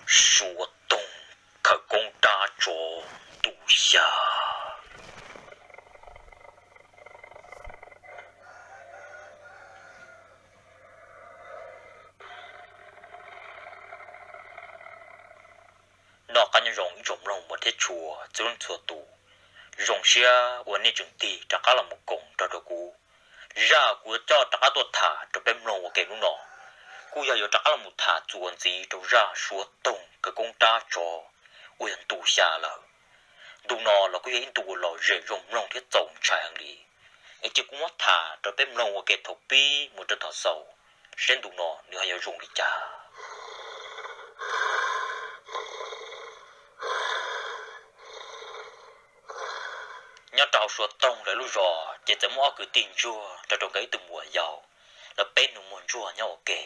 Suav toog khawv koob dab tsov ntuj xya. Noj qab nyob zoo ib tsoom mloog thiab tshua txhua leej txhua tus. Zoo siab uas nej tseem tig rov qab los mus koom nrog rau kuv. Zaj kuv yuav coj rov qab tuaj tham rau peb mloog ua ke hnub no kuj yog yuav rov qab los mus tham txuas ntxiv rau zaj Suav toog khawv koob dab tsov uas yog ntu xya lawm. Ntu no los kuj yog ib ntu uas lom zem zoo mloog thiab txaus ntshai heev li. Es cia kuv muab tham rau peb mloog ua ke thaum pib mus rau thaum xaus, saib ntu no nws ho yuav zoo li cas. Nyob rau hauv Suav toog lawv lub zos ces txawm muaj ob kwv tij ntsuag nrog rau nkawd ib tug muam yau, lawv peb nus muag ntsuag nyob ua ke.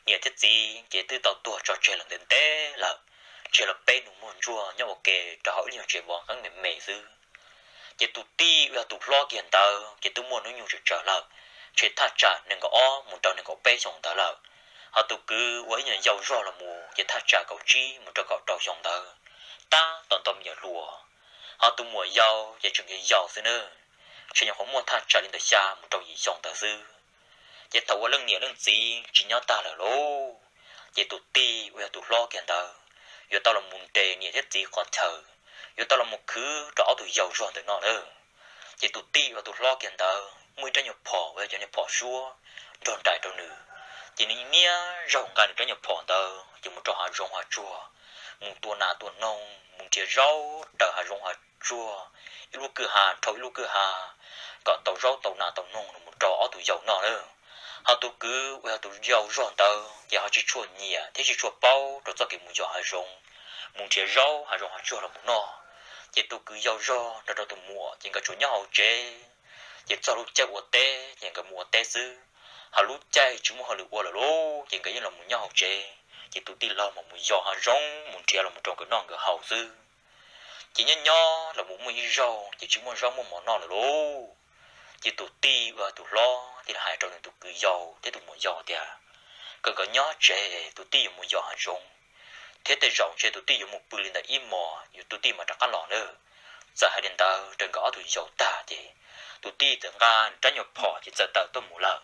Niam thiab txiv ces twb tau tuag tso tseg lawm ntev ntev lawm, tsis yog lawv peb nus muag ntsuag nyob ua ke rau hauv ib lub nyuag tsev vov nqeeb me me xwb. Ces tus tij uas yog tus hlob kiag ntawd ces twb muaj hnub nyoog tsawg tsawg lawm, ntshe thaj tsam nees nkaum ob mus rau nees nkaum peb xyoos ntawd lawm. Ho tus kwv uas ib nyuag yau zog los mus ces thaj tsam kaum tsib mus rau kaum rau xyoo ntawd, tab tom nto me nyuam hluas. Ho tus muam yau ces tseem yau yau xwb nawb, ntshe nyuam qhuav muaj thaj tsam li ntawm xya mus rau yim xyoo ntawd xwb. Ces thaum uas leej niam leej txiv tsis nyob tag lawm lauj, ces tus tij uas yog tus hlob kiag ntawd yuav tau los mus nres niam thiab txiv qhov chaw, yuav tau los mus khwv rau ob tug yau zog ntawm no lawm. Ces tus tij uas tus hlob kiag ntawd muaj ib rab nyuag phom uas yog cov nyuag phom suab nrog nraim rau nws, ces nws niaj zaus nqa nws rab nyuag phom ntawd ces mus rau hav zoov hav tsuag, mus tua nas tua noog, mus nrhiav zaub raws hav zoov hav tsuag, ib lub kwj ha dhau ib lub kwj ha, kom tau zaub tau nas tau noog los mus rau ob tug yau noj lawm. Ho tus kwv uas yog tus yau zog ntawd ces ho tsis tshua nyiam thiab tsis tshua paub rau txoj kev mus yos hav zoov, mus nrhiav zaub hav zoov hav tsuag los mus noj. Ces tus kwv yau zog nrog rau tus muam ces nkawd tsuas nyob hauv tsev, ces txog lub caij ua teb ces nkawd mus ua teb xwb. Ho lub caij tsis muaj hauj lwm ua lawm lauj, ces nkawd yeej los mus nyob hauv tsev, ces tus tij laug mam mus yos hav zoov mus nrhiav los mus rau nkawd noj nkawd haus xwb. Ces nyob nyob los mus muaj ib zaug ces tsis muaj zaub muaj mov noj lawm lauj. Ces tus tij uas tus hlob thiaj li hais rau nws tus kwv yau thiab tus muam yau tias kom nkawd nyob tsev, tus tij yuav mus yos hav zoov, thiab tej zaum ntshe tus tij yuav mus pw li ntawm ib hmos yuav tus tij mam rov qab los nawb. Txawm hais li ntawd rau nkawd ob tug yau tag ces tus tij txawm nqa rab nyuag phom ces txawm tawm tuaj mus lawm.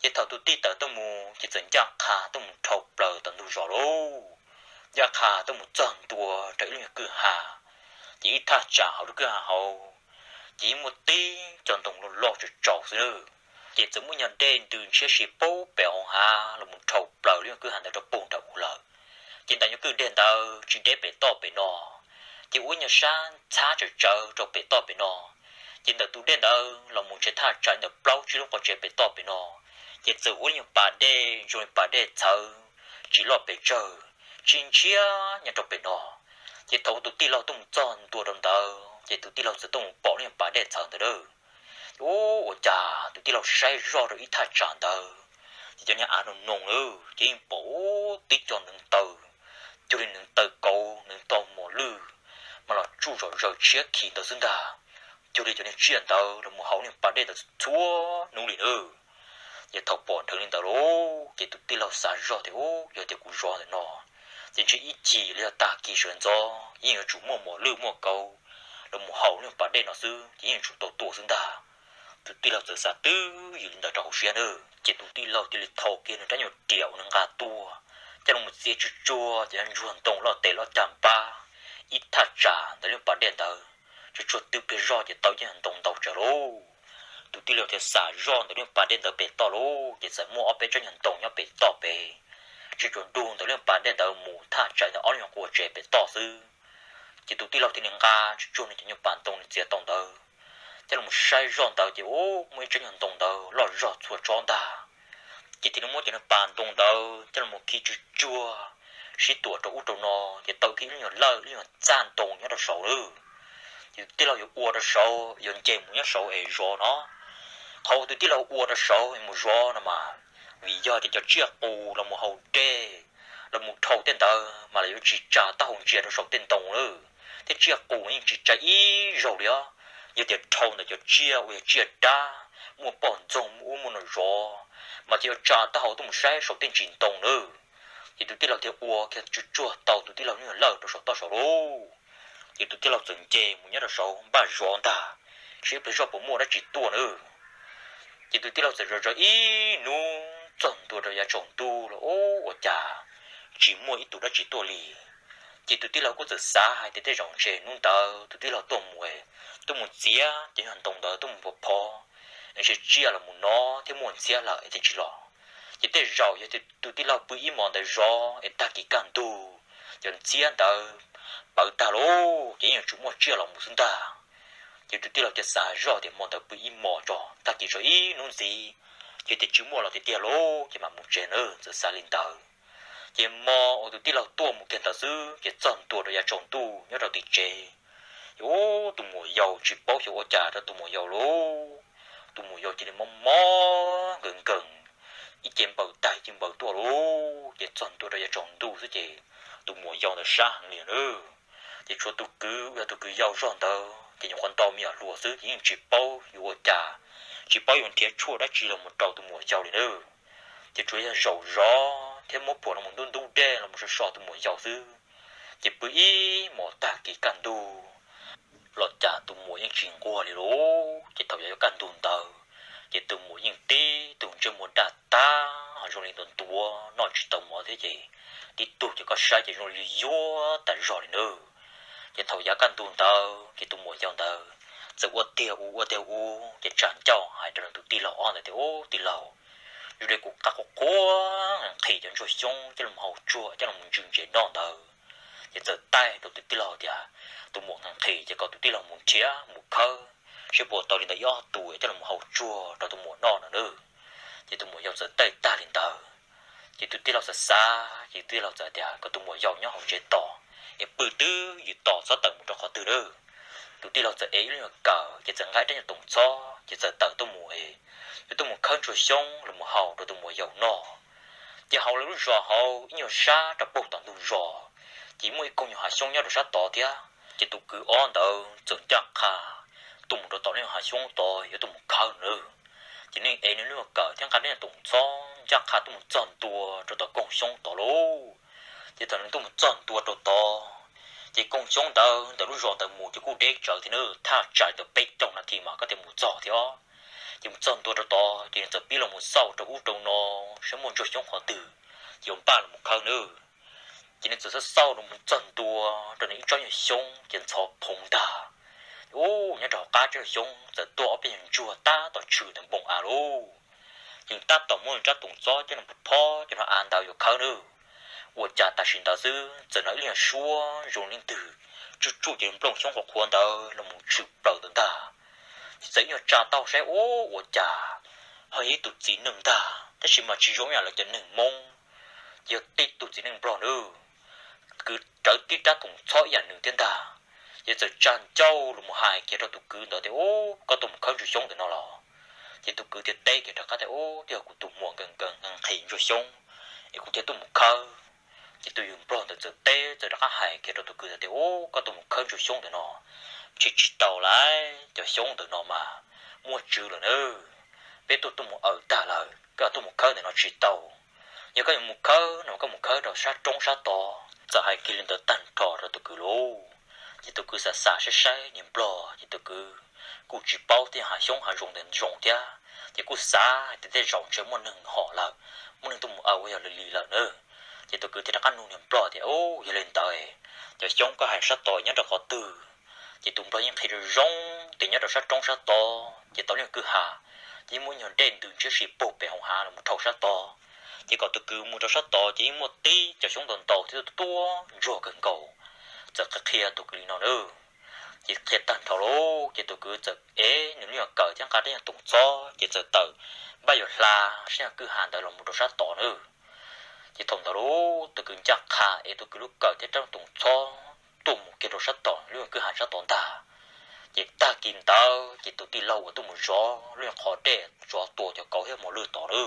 Ces thaum tus tij tawm tuaj mus ces txawm ncaj qha tuaj mus dhau plaws tom ntug zos lauj, ncaj qha tuaj mus txog ntua rau ib lub nyuag kwj ha. Ces ib thaj tsam hauv lub kwj ha hauv ces yeej muaj tib co ntoo loj loj tsaus tsaus xwb nawb. Ces txawm muaj nyuag dej ntws ntshiab si pub pem hauv hav los mus dhau plaws lub nyuag kwj ha ntawd rau puag nram u lawm. Ces ntawm nyuag kwj dej ntawd tsis deb pem toj pem no, ces ua ib nyuag sab ntxhab tsawv tsawv rau pem toj pem no. Ces ntawm tus dej ntawd los mus ntshe thaj tsam ntawm plaub tsib lub qhov tsev pem toj pem no, ces txawm ua ib nyuag pas dej zoo li pas dej txhawv, tsis loj pes tsawg, tsis ntshiab nyob rau pem no. Ces thaum tus tij laug tuaj mus txog ntua rau ntawd ces tus tij laug txawm tuaj mus pom lub nyuag pas dej txhawv ntawd lawm. Ua cas tus tij laug saib zoj rau ib thaj tsam ntawd, ces cov niag av noo noo lawm ces yeej pom tib co neev taw, cuag li neev taw kauv neev tau mos lwj, mas los tsuj zom zaws tshiab khi ntawd xwb ntag. Cuag li cov niag tsiaj ntawd los mus haus niag pas dej ntawd txhua hnub li nawb. Ces thaum pom dheev li ntawd lauj, ces tus tij laug xav zoj tias, Ub, yog tias kuv zov ntawm no, ces ntshe ib chim los yog tag kis sawv ntxov yeej yuav tsum muaj mos lwj muaj kauv los mus haus niag pas dej no xwb, ces yeej yuav tsum tau tua xwb ntag. Tus tij laug txawm xav twb ywm li ntawd rau hauv siab nawb, ces tus tij laug cia li thau kiag nws rab nyuag riam uas nws nqa tuaj, coj los txiav tsuag tsuag cov ntsuag ntoo loj tes loj cag npab ib thaj tsam ntawm lub pas dej ntawd, tsuag tsuag twb pliag zog ces tau cov ntoo ntau tsawv lauj. Tus tij laug thiaj xav zoj ntawm lub pas dej ntawd pem toj lauj, ces txawm muaj ob peb tsob nyuag ntoo nyob pem toj pem, tsuag tsuag nrug ntawm lub pas dej ntawd mus thaj tsam ntawm ob lub nyuag qua tsev pem toj xwb. Ces tus tij laug thiaj li nqa tsuag tsuag nws cov nyuag pas ntoo nws txiav tau ntawd, coj los saib zoj ntawd ces ub, muaj ib tsob nyuag ntoo ntawd loj zog txhua tsob ntag. Ces thiaj li muab cov nyuag pas ntoo ntawd coj los khi tsuag tsuag, sib tuam rau ub rau no, ces tau kiag ib lub nyuag lawj lub nyuag txaj ntoo nyob rau saud lawm. Ces tus tij laug yuav ua rau saud, yuav nce mus nyob saud es zov no. Qhov uas tus tij laug ua rau saud es mus zov no mas, vim yog tias cov tsiaj qus los mus haus dej, los mus dhau tej ntawd mas lawv yuav tsis tsa taub hau ntsia rau saum tej ntoo lawm, thiab tsiaj qus yeej tsis tsa ib zaug li os. Yog tias dhau ntawm cov tsiaj uas yog tsiaj dab, muaj poj ntxoog muaj ub muaj no zov, mas thiaj yuav tsa taub hau tuaj mus saib saum tej ntsis ntoo lawm. Ces tus tij laug thiaj ua kiag tsuj tsuag tau tus tij laug lub nyuag lawj rau saum toj saud lauj. Ces tus tij laug txawm nce mus nyob rau saud npaj zov ntag, seb ib pliag zoj puas muaj dab tsi tuaj na. Ces tus tij laug txawm zov zov ib hnub txog ntua rau yav tsaus ntuj los ua cas tsis muaj ib tug dab tsi tuaj li. Ces tus tij laug kuj txawm xav hais tias tej zaum ntshe hnub ntawd tus tij laug tuaj mus, tuaj mus txiav cov nyuag ntoo ntawd tuaj mus pov phov, ntshe tsiaj los mus no thiab muaj ntxhiab lawm thiaj tsis los. Ces tej zaum yog tus tij laug pw ib hmos ntawd zov es tag kis kaj ntug cov ntxhiab ntawd pawv tag lauj, ces yeej yuav tsum muaj tsiaj los mus xwb ntag. Ces tus tij laug thiaj xav zoj tias hmo ntawd pw ib hmos tso, tag kis tso ib hnub ntxiv, ces tias tsis muaj los tiag tiag lauj ces mam mus tsev na, txawm xav li ntawd. Ces hmo uas tus tij laug tuaj mus kiag ntawd xwb ces txog ntua rau yav tsaus ntuj nyob rau tim tsev, ub, tus muam yau tsis paub xyov ua cas rau tus muam yau lauj. Tus muam yau cia li mob mob nkees nkees, ib ce npaws tag ib ce npaws tuaj lauj. Ces txog ntua rau yav tsaus ntuj xwb ces tus muam yau ntawd sab heev li na. Ces tshuav tus kwv, yog tus kwv yau zog ntawd ces nyuam qhuav nto me nyuam hluas xwb ces yeej tsis paub yuav ua cas, tsis paub yuav nrhiav tshuaj dab tsi los mus rau tus muam yau li na. Ces tsuas yog zaum zov thiab muab phuam los mus ntub ntub dej los mus so so tus muam yau xwb. Ces pw ib hmos tag kis kaj ntug los cas tus muam yeej tsis nquag li lauj. Ces thaum yav yuav kaj ntug ntawd ces tus muam yeej tib tug ntsej muag daj tag ho zoo li ntuav ntuav noj tsis tau mov thiab ces tib tug ces koj saib ces zoo li yuag tas zog li na. Ces thaum yav kaj ntug ntawd ces tus muam yau ntawd txawm ua tiag ua tiag ua ces tsa ncauj hais rau nws tus tij laug ob ntawd tias, Ub, tij laug, zoo li kuv qab qhuav qhuav nqhis cov ntsuag xyoob coj los haus tsuag coj los ntsws ntses noj ntawd. Ces txawm taij rau tus tij laug tias, Tus muam nqhis ces kom tus tij laug mus nrhiav mus khawb seb puas tau li ntawd ib ob tus coj los haus tsuag rau tus muam noj no na. Ces tus muam yau txawm taij tag li ntawd. Ces tus tij laug xav xav ces tus tij laug txawm tias kom tus muam yau nyob hauv tsev tos, es pw twb ywm tos txhob tawm mus rau qhov twg na. Tus tij laug txawm ev ib lub nyuag kawm ces txawm nqa rab nyuag toom txhob ces txawm tawm tuaj mus es yuav tuaj mus khawb ntsuag xyoob los mus haus rau tus muam yau noj. Ces hauv lawv lub zos hauv ib nyuag sab rau puag tom ntug zos ces muaj ib koog nyuag hav xyoob nyob rau sab tod thiab. Ces tus kwv ob ntawd txawm ncaj qha tuaj mus rau tom lub nyuag hav xyoob tod yuav tuaj mus khawb na. Ces nws ev nws lub nyuag kawm thiab nqa lub nyuag toom txhob ncaj qha tuaj mus txog ntua rau tom koog xyoob tod lauj. Ces thaum nws tuaj mus txog ntua rau tod, ces koog xyoob ntawd ntawm lub zos ntawd mus ces kuj deb tsawv thiab na, thaj tsam li ntawm peb caug nas this mas koj thiaj mus txog thiab. Ces mus txog ntua rau tod ces nws txawm pib los mus xauj rau ub rau no saib muaj ntsuag xyoob qhov twg, ces yuav npaj los mus khawb na. Ces nws txawm xauj xauj los mus txog ntua rau nws ib tsob nyuag xyoob ces ntxhov phoov ntag. Ub, nyob rau hauv qab tsob nyuag xyoob txawm tuaj ob peb nyuag ntsuag tab tom tshwm ntawm npoo av lauj. Ces tab tom muab nws rab toom txhob coj los phob cov av ntawd yuav khawb na. Ua cas tam sim ntawd xwb txawm hnov ib lub nyuag suab zoo li leej twg tsuj tsuj cov nplooj xyoob qhuav qhuav ntawd los mus tshwm plaws ntawd ntag. Ces txawm ib nyuag tsa taub hau saib, ub, ua cas ho yog ib tug txiv neej ntag, tab sis mas tsis zoo ib yam lawv cov neeg Hmoob, ces yog tib tug txiv neej Nplog na. Kwv rawv tib rab toom txhob ib yam nws thiab ntag. Ces txawm tsa ncauj los mus hais kiag rau tus kwv ntawd tias, Ub, koj tuaj mus khawb ntsuag xyoob ntawm no los? Ces tus kwv thiaj teb kiag rov qab tias, Ub, twb yog kuv tus muam nkees nkees nqhis ntsuag xyoob es kuv thiaj tuaj mus khawb. Ces tus yawg Nplog ntawd txawm teb txawm rov qab hais kiag rau tus kwv ntawd tias, Ub, koj tuaj mus khawb ntsuag xyoob ntawm no, ntshe tsis tau lauj, cov xyoob ntawm no mas muaj tswv lawm na. Peb tuaj tuaj mus aws tag lawm, koj tuaj mus khawb ntawm no tsis tau. Yog koj yuav mus khawb no koj mus khawb rau sab roob sab tod. Txawm hais kiag li ntawd tag nrho rau tus kwv lauj. Ces tus kwv xav xav saib saib niag Nplog ces tus kwv kuj tsis paub tej hav xyoob hav zoov ntawd zoo thiab, ces kuj xav hais tias tej zaum ntshe muaj neeg hom lawm, muaj neeg tuaj mus aws ua yog li lawm na. Ces tus kwv thiaj rov qab nug niag Nplog tias, Ub, yog li ntawd, cov xyoob koj hais sab tod nyob rau qhov twg? Ces tus Nplog yeej qhia zoo zoo tias nyob rau sab roob sab tod ces tau lub nyuag kwj ha, ces yeej muaj nyuag dej ntws ntshiab si puag pem hauv hav los mus dhau sab tod. Ces kom tus kwv mus rau sab tod ces yeej muaj tib cov xyoob ntau ntau thiab tuaj tuaj ntsuag kawg nkaus. Txawm qhia qhia tus kwv li no na. Ces qhia tag nrho lauj, ces tus kwv txawm ev nws lub nyuag kawm thiab nqa rab nyuag toom txhob ces txawm tawm npaj yuav hla sab nyuag kwj ha ntawd los mus rau sab tod na. Ces thaum ntawd lauj, tus kwv ncaj qha ev tus kwv lub kawm thiab rab toom txhob tuaj mus kiag rau sab tod lub nyuag kwj ha sab tod ntag. Ces tag kis ntawd ces tus tij laug uas tuaj mus zov lub nyuag qhov dej zov tua cov kauv thiab mos lwj tod na,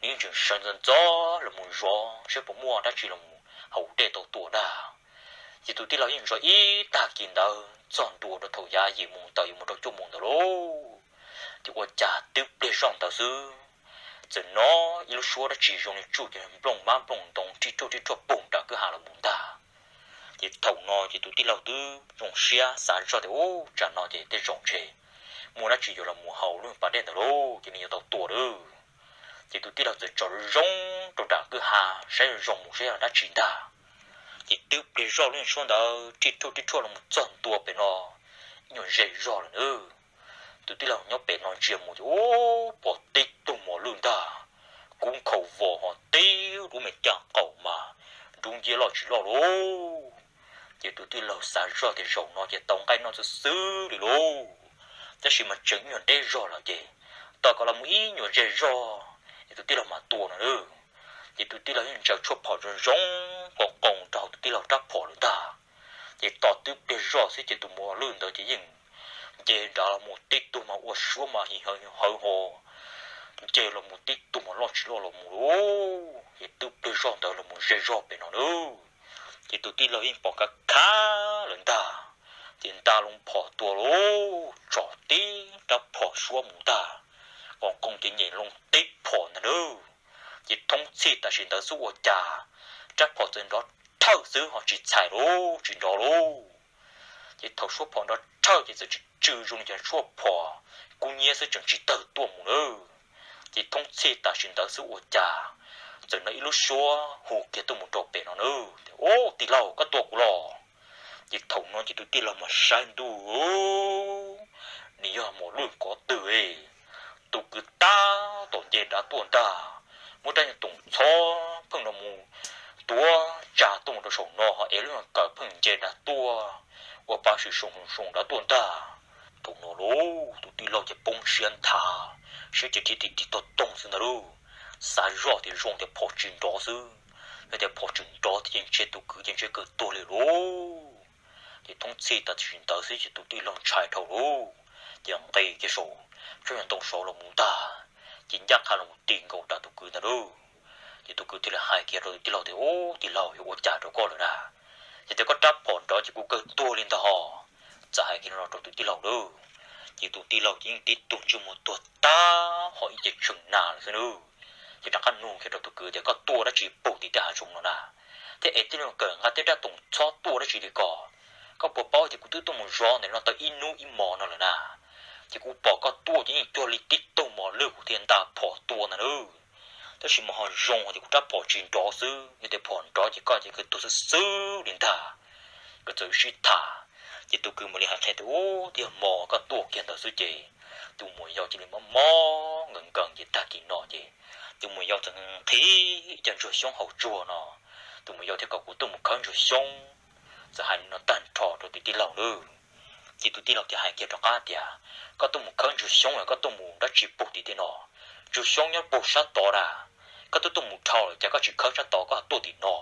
nws yeej tseem sawv ntxov ntxov los mus zov saib puas muaj dab tsi los mus haus dej tau tua dag. Ces tus tij laug yeej zov ib tag kis ntawd txog ntua rau thaum yav yim moos tawm yuav mus rau cuaj moos ntawd lauj, ces ua cas twb pliag zoj ntawd xwb, Txawm hnov ib lub suab dab tsi zoo li tsuj ces nplooj mab nplooj ntoo rij ruaj rij ruaj pug nram kwj ha los mus ntag. Ces thaum no ces tus tij laug twb zoo siab xav zoj tias, Ub, tsam no ces tej zaum ntshe muaj dab tsi yuav los mus hauv lub pas dej ntawd lauj, ces nws yuav tau tua lawm. Ces tus tij laug txawm tsom zoo rau nram kwj ha saib zoo mus saib yog dab tsi ntag. Ces twb pliag zoj lub suab ntawd rij ruaj rij ruaj los mus txog ntua pem no ib nyuag ze zog lawm nawb. Tus tij laug nyob pem no ntsia mus ces ub, pom tib tug mos lwj ntag, kub nkhaus vos ho tib lub me caj qaum mas nrub nciab loj tsis loj lauj. Ces tus tij laug xav zoj tias zaum no ces tau nqaij noj xwb xwb li lauj, tab sis mas tseem ib nyuag deb zog lawm ces tos kom los mus ib nyuag ze zog es tus tij laug mam tua no lauj. Ces tus tij laug yeej ntsaws tshuaj phom zoo zoo qoo qoo rau hauv tus tij laug rab phom lawm ntag. Ces tos twb pliag zoj xwb ces tus mos lwj ntawd ces yeej nce nrad los mus tib tug mas ua suab mas hawv hawv ho nce los mus tib tug mas loj tsis loj los mus lauj. Ces twb pliag zoj ntawd los mus ze zog pem no lauj. Ces tus tij laug yeej pom kab khab lawm ntag, ces nta loo phom tua lauj, tsom tib rab phom suab mus ntag, qoo qoo ces nyem loo tib phom ntag lauj. Ces thoob txhij tam sim ntawd xwb ua cas rab phom txawm nrov thawj xwb ho tsis txhais lauj, tsis nrov lauj. Ces thaum suab phom nrov thawj ces txawm tsis tsw zoo li cov suab phom kub hnyiab xwb tseem tsis tawg tuaj mus lawm. Ces thoob txhij tam sim ntawd xwb ua cas txawm hnov ib lub suab hu kiag tuaj mus rau pem no nawb, Ub, tij laug, koj tua kuv los? Ces thaum no ces tus tij laug mas saib ntuj, nws yog mos lwj kov twg? Tus kwv tab tom nce dav tuaj ntag, muab rab nyuag toom txhob pheej los mus tuav tsa tuaj mus rau saum no ho ev lub nyuag kawm pheej nce dav tuaj ua pa sim soo soo dav tuaj ntag. Thaum no lauj tus tij laug ces poob siab nthav, siab ces dhia tig tig tog toog xwb ntag lauj. Xav zoj tias zoo tias phom tsis nrov xwb, yog tias phom tseem nrov ces ntshe tus kwv ces ntshe kawg tuag li lauj. Ces thoob txhij tam sim ntawd xwb ces tus tij laug ntshai dhau lauj, ces nqis kiag saum tsob nyuag ntoo saud los mus ntag, ces ncaj qha los mus ti nkaus rau tus kwv ntag lauj. Ces tus kwv thiaj li hais kiag rau tus tij laug tias, Ub, tij laug, yuav ua cas rau koj lawm na? Yog tias koj rab phom nrov ces kuv kawg tuag li ntag hos. Txawm hais kiag no rau tus tij laug lauj. Ces tus tij laug ces yeej tib tug ntsej muag tuag tag ho ib ce tshee na lawm xwb nawb. Ces rov qab nug kiag rau tus kwv tias, Koj tuaj dab tsi pug tim tej hav zoov no na? Thiab ev tej nyuag kawm nqa tej rab toom txhob tuaj dab tsi li ko? Koj puas paub tias kuv twb tuaj mus zov ntawm no tau ib hnub ib hmos no lawm na. Ces kuv pom koj tuaj ces yeej cuag li tib tug mos lwj kuv thiaj nta phom tua ntag nawb. Tab sis mas ho zoo hais tias kuv rab phom tsis nrov xwb, yog tias phom nrov ces koj ces kawg tuag xwb xwb li ntag. Nkawd txawm sib tham, ces tus kwv mam li hais qhia tias, Ub, twb yog hmo koj tuaj kiag ntawd xwb ces tus muam yau cia li mob mob nkees nkees ces tag kis no ces tus muam yau txawm nqhis cov ntsuag xyoob hauv tsuag no, tus muam yau thiaj kom kuv tuaj mus khawb ntsuag xyoob. Txawm hais li no tag nrho rau tus tij laug nawb. Ces tus tij laug thiaj hais kiag rov qab tias, Koj tuaj mus khawb ntsuag xyoob los koj tuaj mus dab tsi pug tim tej no? Ntsuag xyoob nyob puag sab tod na, koj twb tuaj mus dhau lawm cas koj tsis khawb sab tod koj tuaj tim no?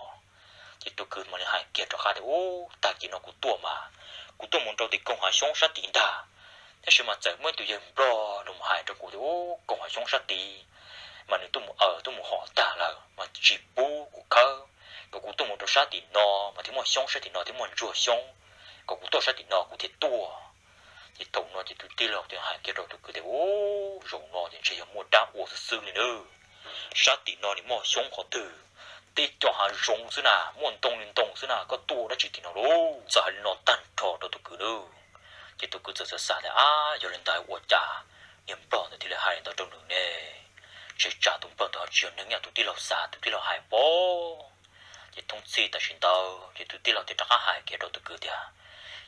Ces tus kwv mam li hais kiag rov qab tias, Ub, tag kis no kuv tuaj mas kuv tuaj mus rau tim koog hav xyoob sab tid ntag. Tab sis mas txawm muaj ib tug yawg nplog los hais rau kuv tias, Ub, koog hav xyoob sab tid mas nws tuaj mus aws tuaj mus hom tag lawm mas tsis pub kuv khawb, kom kuv tuaj mus rau sab tim no mas thiaj muaj xyoob, sab tim no thiaj muaj ntsuag xyoob, kom kuv tuaj sab tim no kuv thiaj tuaj. Ces thaum no ces tus tij laug thiaj hais kiag rau tus kwv tias, Ub, zaum no ces ntshe yog muaj dab ua xwb xwb li nawb. Sab tim no nws muaj xyoob qhov twg? Tib co hav zoov xwb na, muaj ntoo li ntoo xwb na, koj tuaj dab tsi tim no lauj? Txawm hais li no tag nrho rau tus kwv nawb. Ces tus kwv txawm xav xav tias, Ab, yog li ntawd ua cas niag nplog ntawd thiaj li hais li ntawd rau nws ne? Ntshe tsam tus nplog ntawd ho tsis yog neeg ib yam tus tij laug xav, tus tij laug hais pob. Ces thoob txhij tam sim ntawd ces tus tij laug thiaj rov qab hais kiag rau tus kwv tias,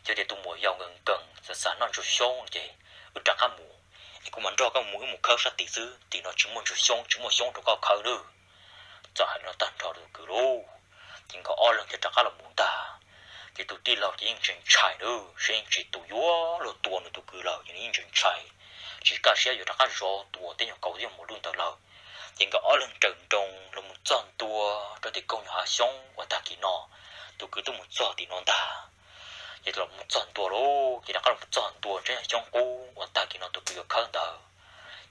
Yog tias tus muam yau nkees nkees xav xav noj ntsuag xyoob no ces wb rov qab mus, es kuv mam nrog koj mus, wb mus khawb sab tid xwb, tim no tsis muaj ntsuag xyoob, tsis muaj xyoob rau koj khawb nawb. Txawm hais li no tag nrho rau tus kwv lauj, ces nkawd ob leeg thiaj rov qab los mus ntag. Ces tus tij laug ces yeej ntshai ntshai nawb, saib yeej tsis tus yuav luag tua nws tus kwv lawm ces nws yeej ntshai ntshai, tsis kaj siab yuav rov qab zov tua tej nyuag kauv tej nyuag mos lwj ntawd lawm. Ces nkawd ob leeg raws nroos los mus txog ntua rau tim koog nyuag hav xyoob uas tag kis no tus kwv tuaj mus txog tim no ntag. Ces los mus txog ntua lauj, ces rov qab los mus txog ntua tsev nyuag xyoob qub uas tag kis no tus kwv yuav khawb ntawd.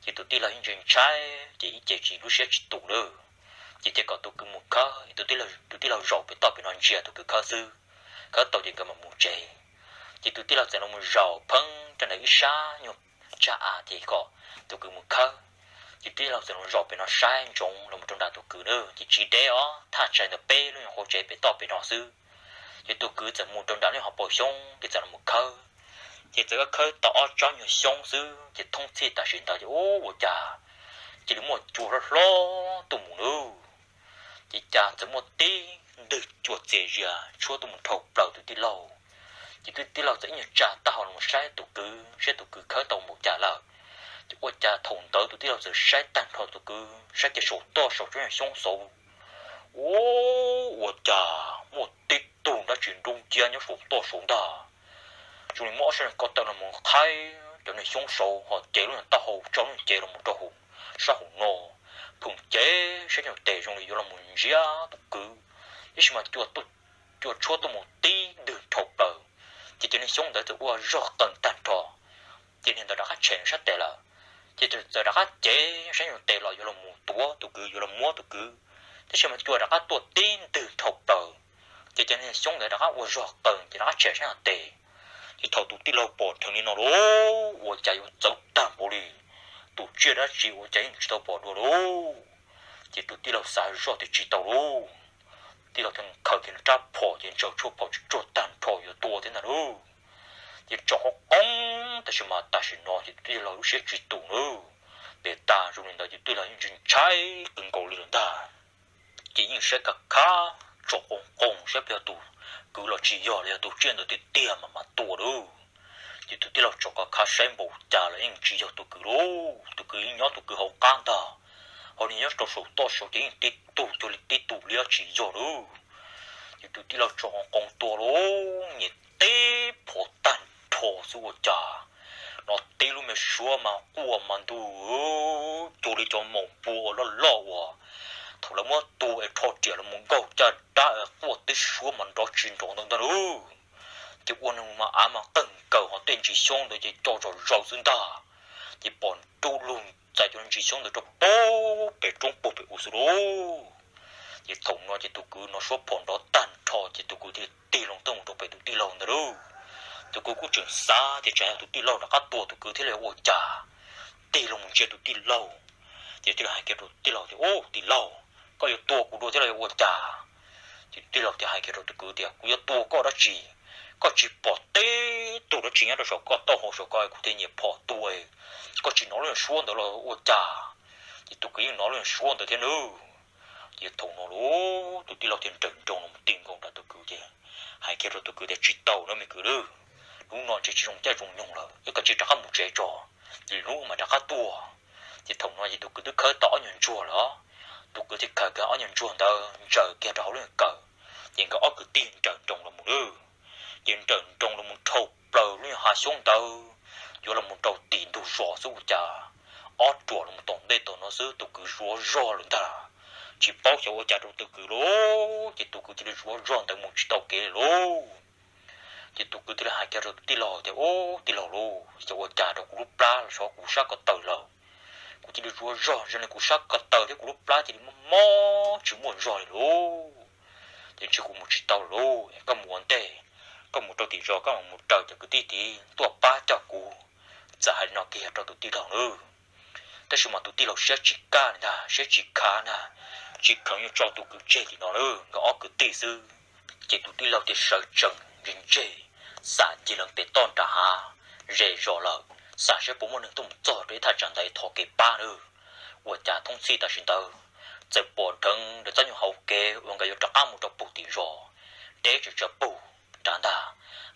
Ces tus tij laug yeej ntshai ntshai ces ib ce tsis lub siab tsis tus lawm. Ces thiaj kom tus kwv mus khawb, tus tij laug zaum pem toj pem no ntsia tus kwv khawb xwb. Khawb tau ces nkawd mam mus tsev. Ces tus tij laug txawm los mus zaum pheeb rau ntawm ib sab nyuag tsag av ces kom tus kwv mus khawb. Ces tij laug txawm los zaum pem no saib ntsoov los rau nram tus kwv na, ces tsis deb os, thaj tsam ntawm peb lub nyuag qhov tsev pem toj pem no xwb. Ces tus kwv txawm mus rau nram lub nyuag hauv paus xyoob, ces txawm los khawb. Ces txawm khawb tau ob tsob nyuag xyoob xwb, ces thoob txhij tam sim ntawd ces ua cas cia li muaj cua hlob hlob tuaj mus na. Ces cas txawm muaj tib ntwg cua txias zias tshuab tuaj mus dhau plaws tus tij laug. Ces tus tij laug txawm ib nyuag tsa taub hau los saib tus kwv, saib tus kwv khawb tau npaum cas lawm. Ces ua cas thaum ntawd tus tij laug txawm saib tag nrho tus kwv, saib kiag saum toj saum tsob nyuag xyoob xauv, ua cas muaj tib tug dab tsi nrub nciab nyob saum toj saud ntag. Zoo li muab ob sab ko taw los mus qhaib cov nyuag xyoob saud ho cev lub nyuag taub hau tso lub cev los mus rau hauv sab hauv no, phoom cev sab nyuag tes zoo li yuav los mus ntsiab tus kwv, tab sis mas cua tshuab tuaj mus tib ntwg dhau plaws. Ces cov niag xyoob ntawd txawm ua zog qees tag nrho, ces niag ntawd rov qab tshem sab tes lawm. Ces txawm rov qab cev sab nyuag tes los yuav los mus tuav tus kwv, yuav los muab tus kwv, tab sis mas cua rov qab tuaj tib ntwg dhau plaws. Ces cov niag xyoob ntawd rov qab ua zog qees ces rov qab tshem sab nyuag tes. Ces thaum tus tij laug pom dheev li no lauj, ua cas yuav txawv tag npaum li, tus tsiaj dab tsi ua cas yeej tsis tau pom dua lauj. Ces tus tij laug xav zoj tias tsis tau lauj, tij laug thiaj khaws kiag rab phom ces ntsaws tshuaj phom tsuag tsuag tag nrho yuav tua thiab ntag lauj. Ces tsom qoob qoob, tab sis mas tam sim no ces tus tij laug lub siab tsis tus nawb, pem tas zoo li ntawd ces tij laug yeej ntshai qw nkaus li lawm ntag. Ces yeej saib khav khab tsom qoob qoob saib puas yog tus kwv los tsis yog los yog tus tsiaj ntawd tiag tiag mas mam tua lauj. Ces tus tij laug tsom khav khab saib npaum cas los yeej tsis yog tus kwv lauj, tus kwv yeej nyob tus kwv hauv qab ntag, ho nws nyob rau saum toj saud ces yeej tib tug cuag li tib tug liab tsis yog lauj. Ces tus tij laug tsom qoob qoob tua lauj, nyias teb phom tag nrho xwb ua cas no tib lub me suab mas quaj mas ntuj, cuag li cov maum pua uas loj loj uas thaum lawv muab tua es rho riam los mus nkaug caj dab es quaj tib suab mas nrov tsis nrov ntawd ntag lauj. Ces ua nws mas av mas qeeg nkaus ho tej ntsis xyoob ntawd ces co zom zaws xwb ntag. Ces pom nrub lug txais cov ntsis xyoob ntawd rau pem roob puag pem u xwb lauj. Ces thaum no ces tus kwv no suab phom nrov tag nrho ces tus kwv thiaj tig loo tuaj mus rau pem tus tij laug ntawd lauj. Tus kwv kuj tseem xav tias tsam yog tus tij laug rov qab tua tus kwv thiab los yog ua cas, tig loo mus ntsia tus tij laug. Ces tij laug hais kiag rau tus tij laug tias, Ub, tij laug, koj yuav tua kuv dua thiab los yog ua cas? Ces tus tij laug thiaj hais kiag rau tus kwv tias, Kuv yuav tua koj dab tsi? Koj tsis pom teb tug dab tsi nyob rau saum koj taub hau saum ko kuv thiaj nyiam phom tua, koj tsis hnov lub suab ntawd los ua cas? Ces tus kwv yeej hnov lub suab ntawd thiab nawb. Ces thaum no lauj, tus tij laug thiaj nrawm nroos los mus ti nkaus nram tus kwv ces hais kiag rau tus kwv tias, Tsis tau nawb me kwv lauj, hnub no ntshe tsis zoo caij zoo nyoog lawm, wb kav tsij rov qab mus tsev tso, lwm hnub mas rov qab tuaj. Ces thaum no ces tus kwv twb khawb tau ob nyuag ntsuag lawm, tus kwv thiaj khaws kiag ob nyuag ntsuag ntawd ntsaws kiag rau hauv lub nyuag kawm, ces nkawd ob kwv tij nrawm nroos los mus lauj. Ces nrawm nroos los mus dhau plaws lub nyuag hav xyoob ntawd, yuav los mus rau tim ntug zos xwb ua cas ob ruam los mus tom ntej tom no xwb tus kwv zuav zog lawm ntag. Tsis paub xyov ua cas rau tus kwv lauj, ces tus kwv cia li zuav zog ntawd mus tsis tau kev li lauj. Ces tus kwv thiaj li hais kiag rau tus tij laug tias, Ub, tij laug lauj, xyov ua cas rau kuv lub plab los xyov kuv sab ko taw laus, kuv cia li zuav zog zoo li kuv sab ko taw thiab kuv lub plab cia li mob mob tsis muaj zog li lauj. Ces ntshe kuv mus tsis tau lauj, koj mus ua ntej, koj mus rau tim zos koj mam mus raws cov kwv tij tid tuaj pab coj kuv. Txawm hais li no kiag rau tus tij laug nawb. Tab sis mas tus tij laug siab tsis kaj li ntag, siab tsis khav ntag, tsis kheev yuav tso tus kwv tseg li no nawb, nkawd ob kwv tij xwb. Ces tus tij laug thiaj sawv tsees ntseg ntseg, xam ncig lees pem toj nram hav ze zos lawm, xam saib puas muaj neeg tuaj mus txog rau ib thaj tsam ntawd thov kev pab nawb. Ua cas thoob txhij tam sim ntawd txawm pom dheev ntawm txoj nyuag hauv kev uas nkawd yuav rov qab mus rau puag tim zos, deb tsawv tsawv puag nrad ntag.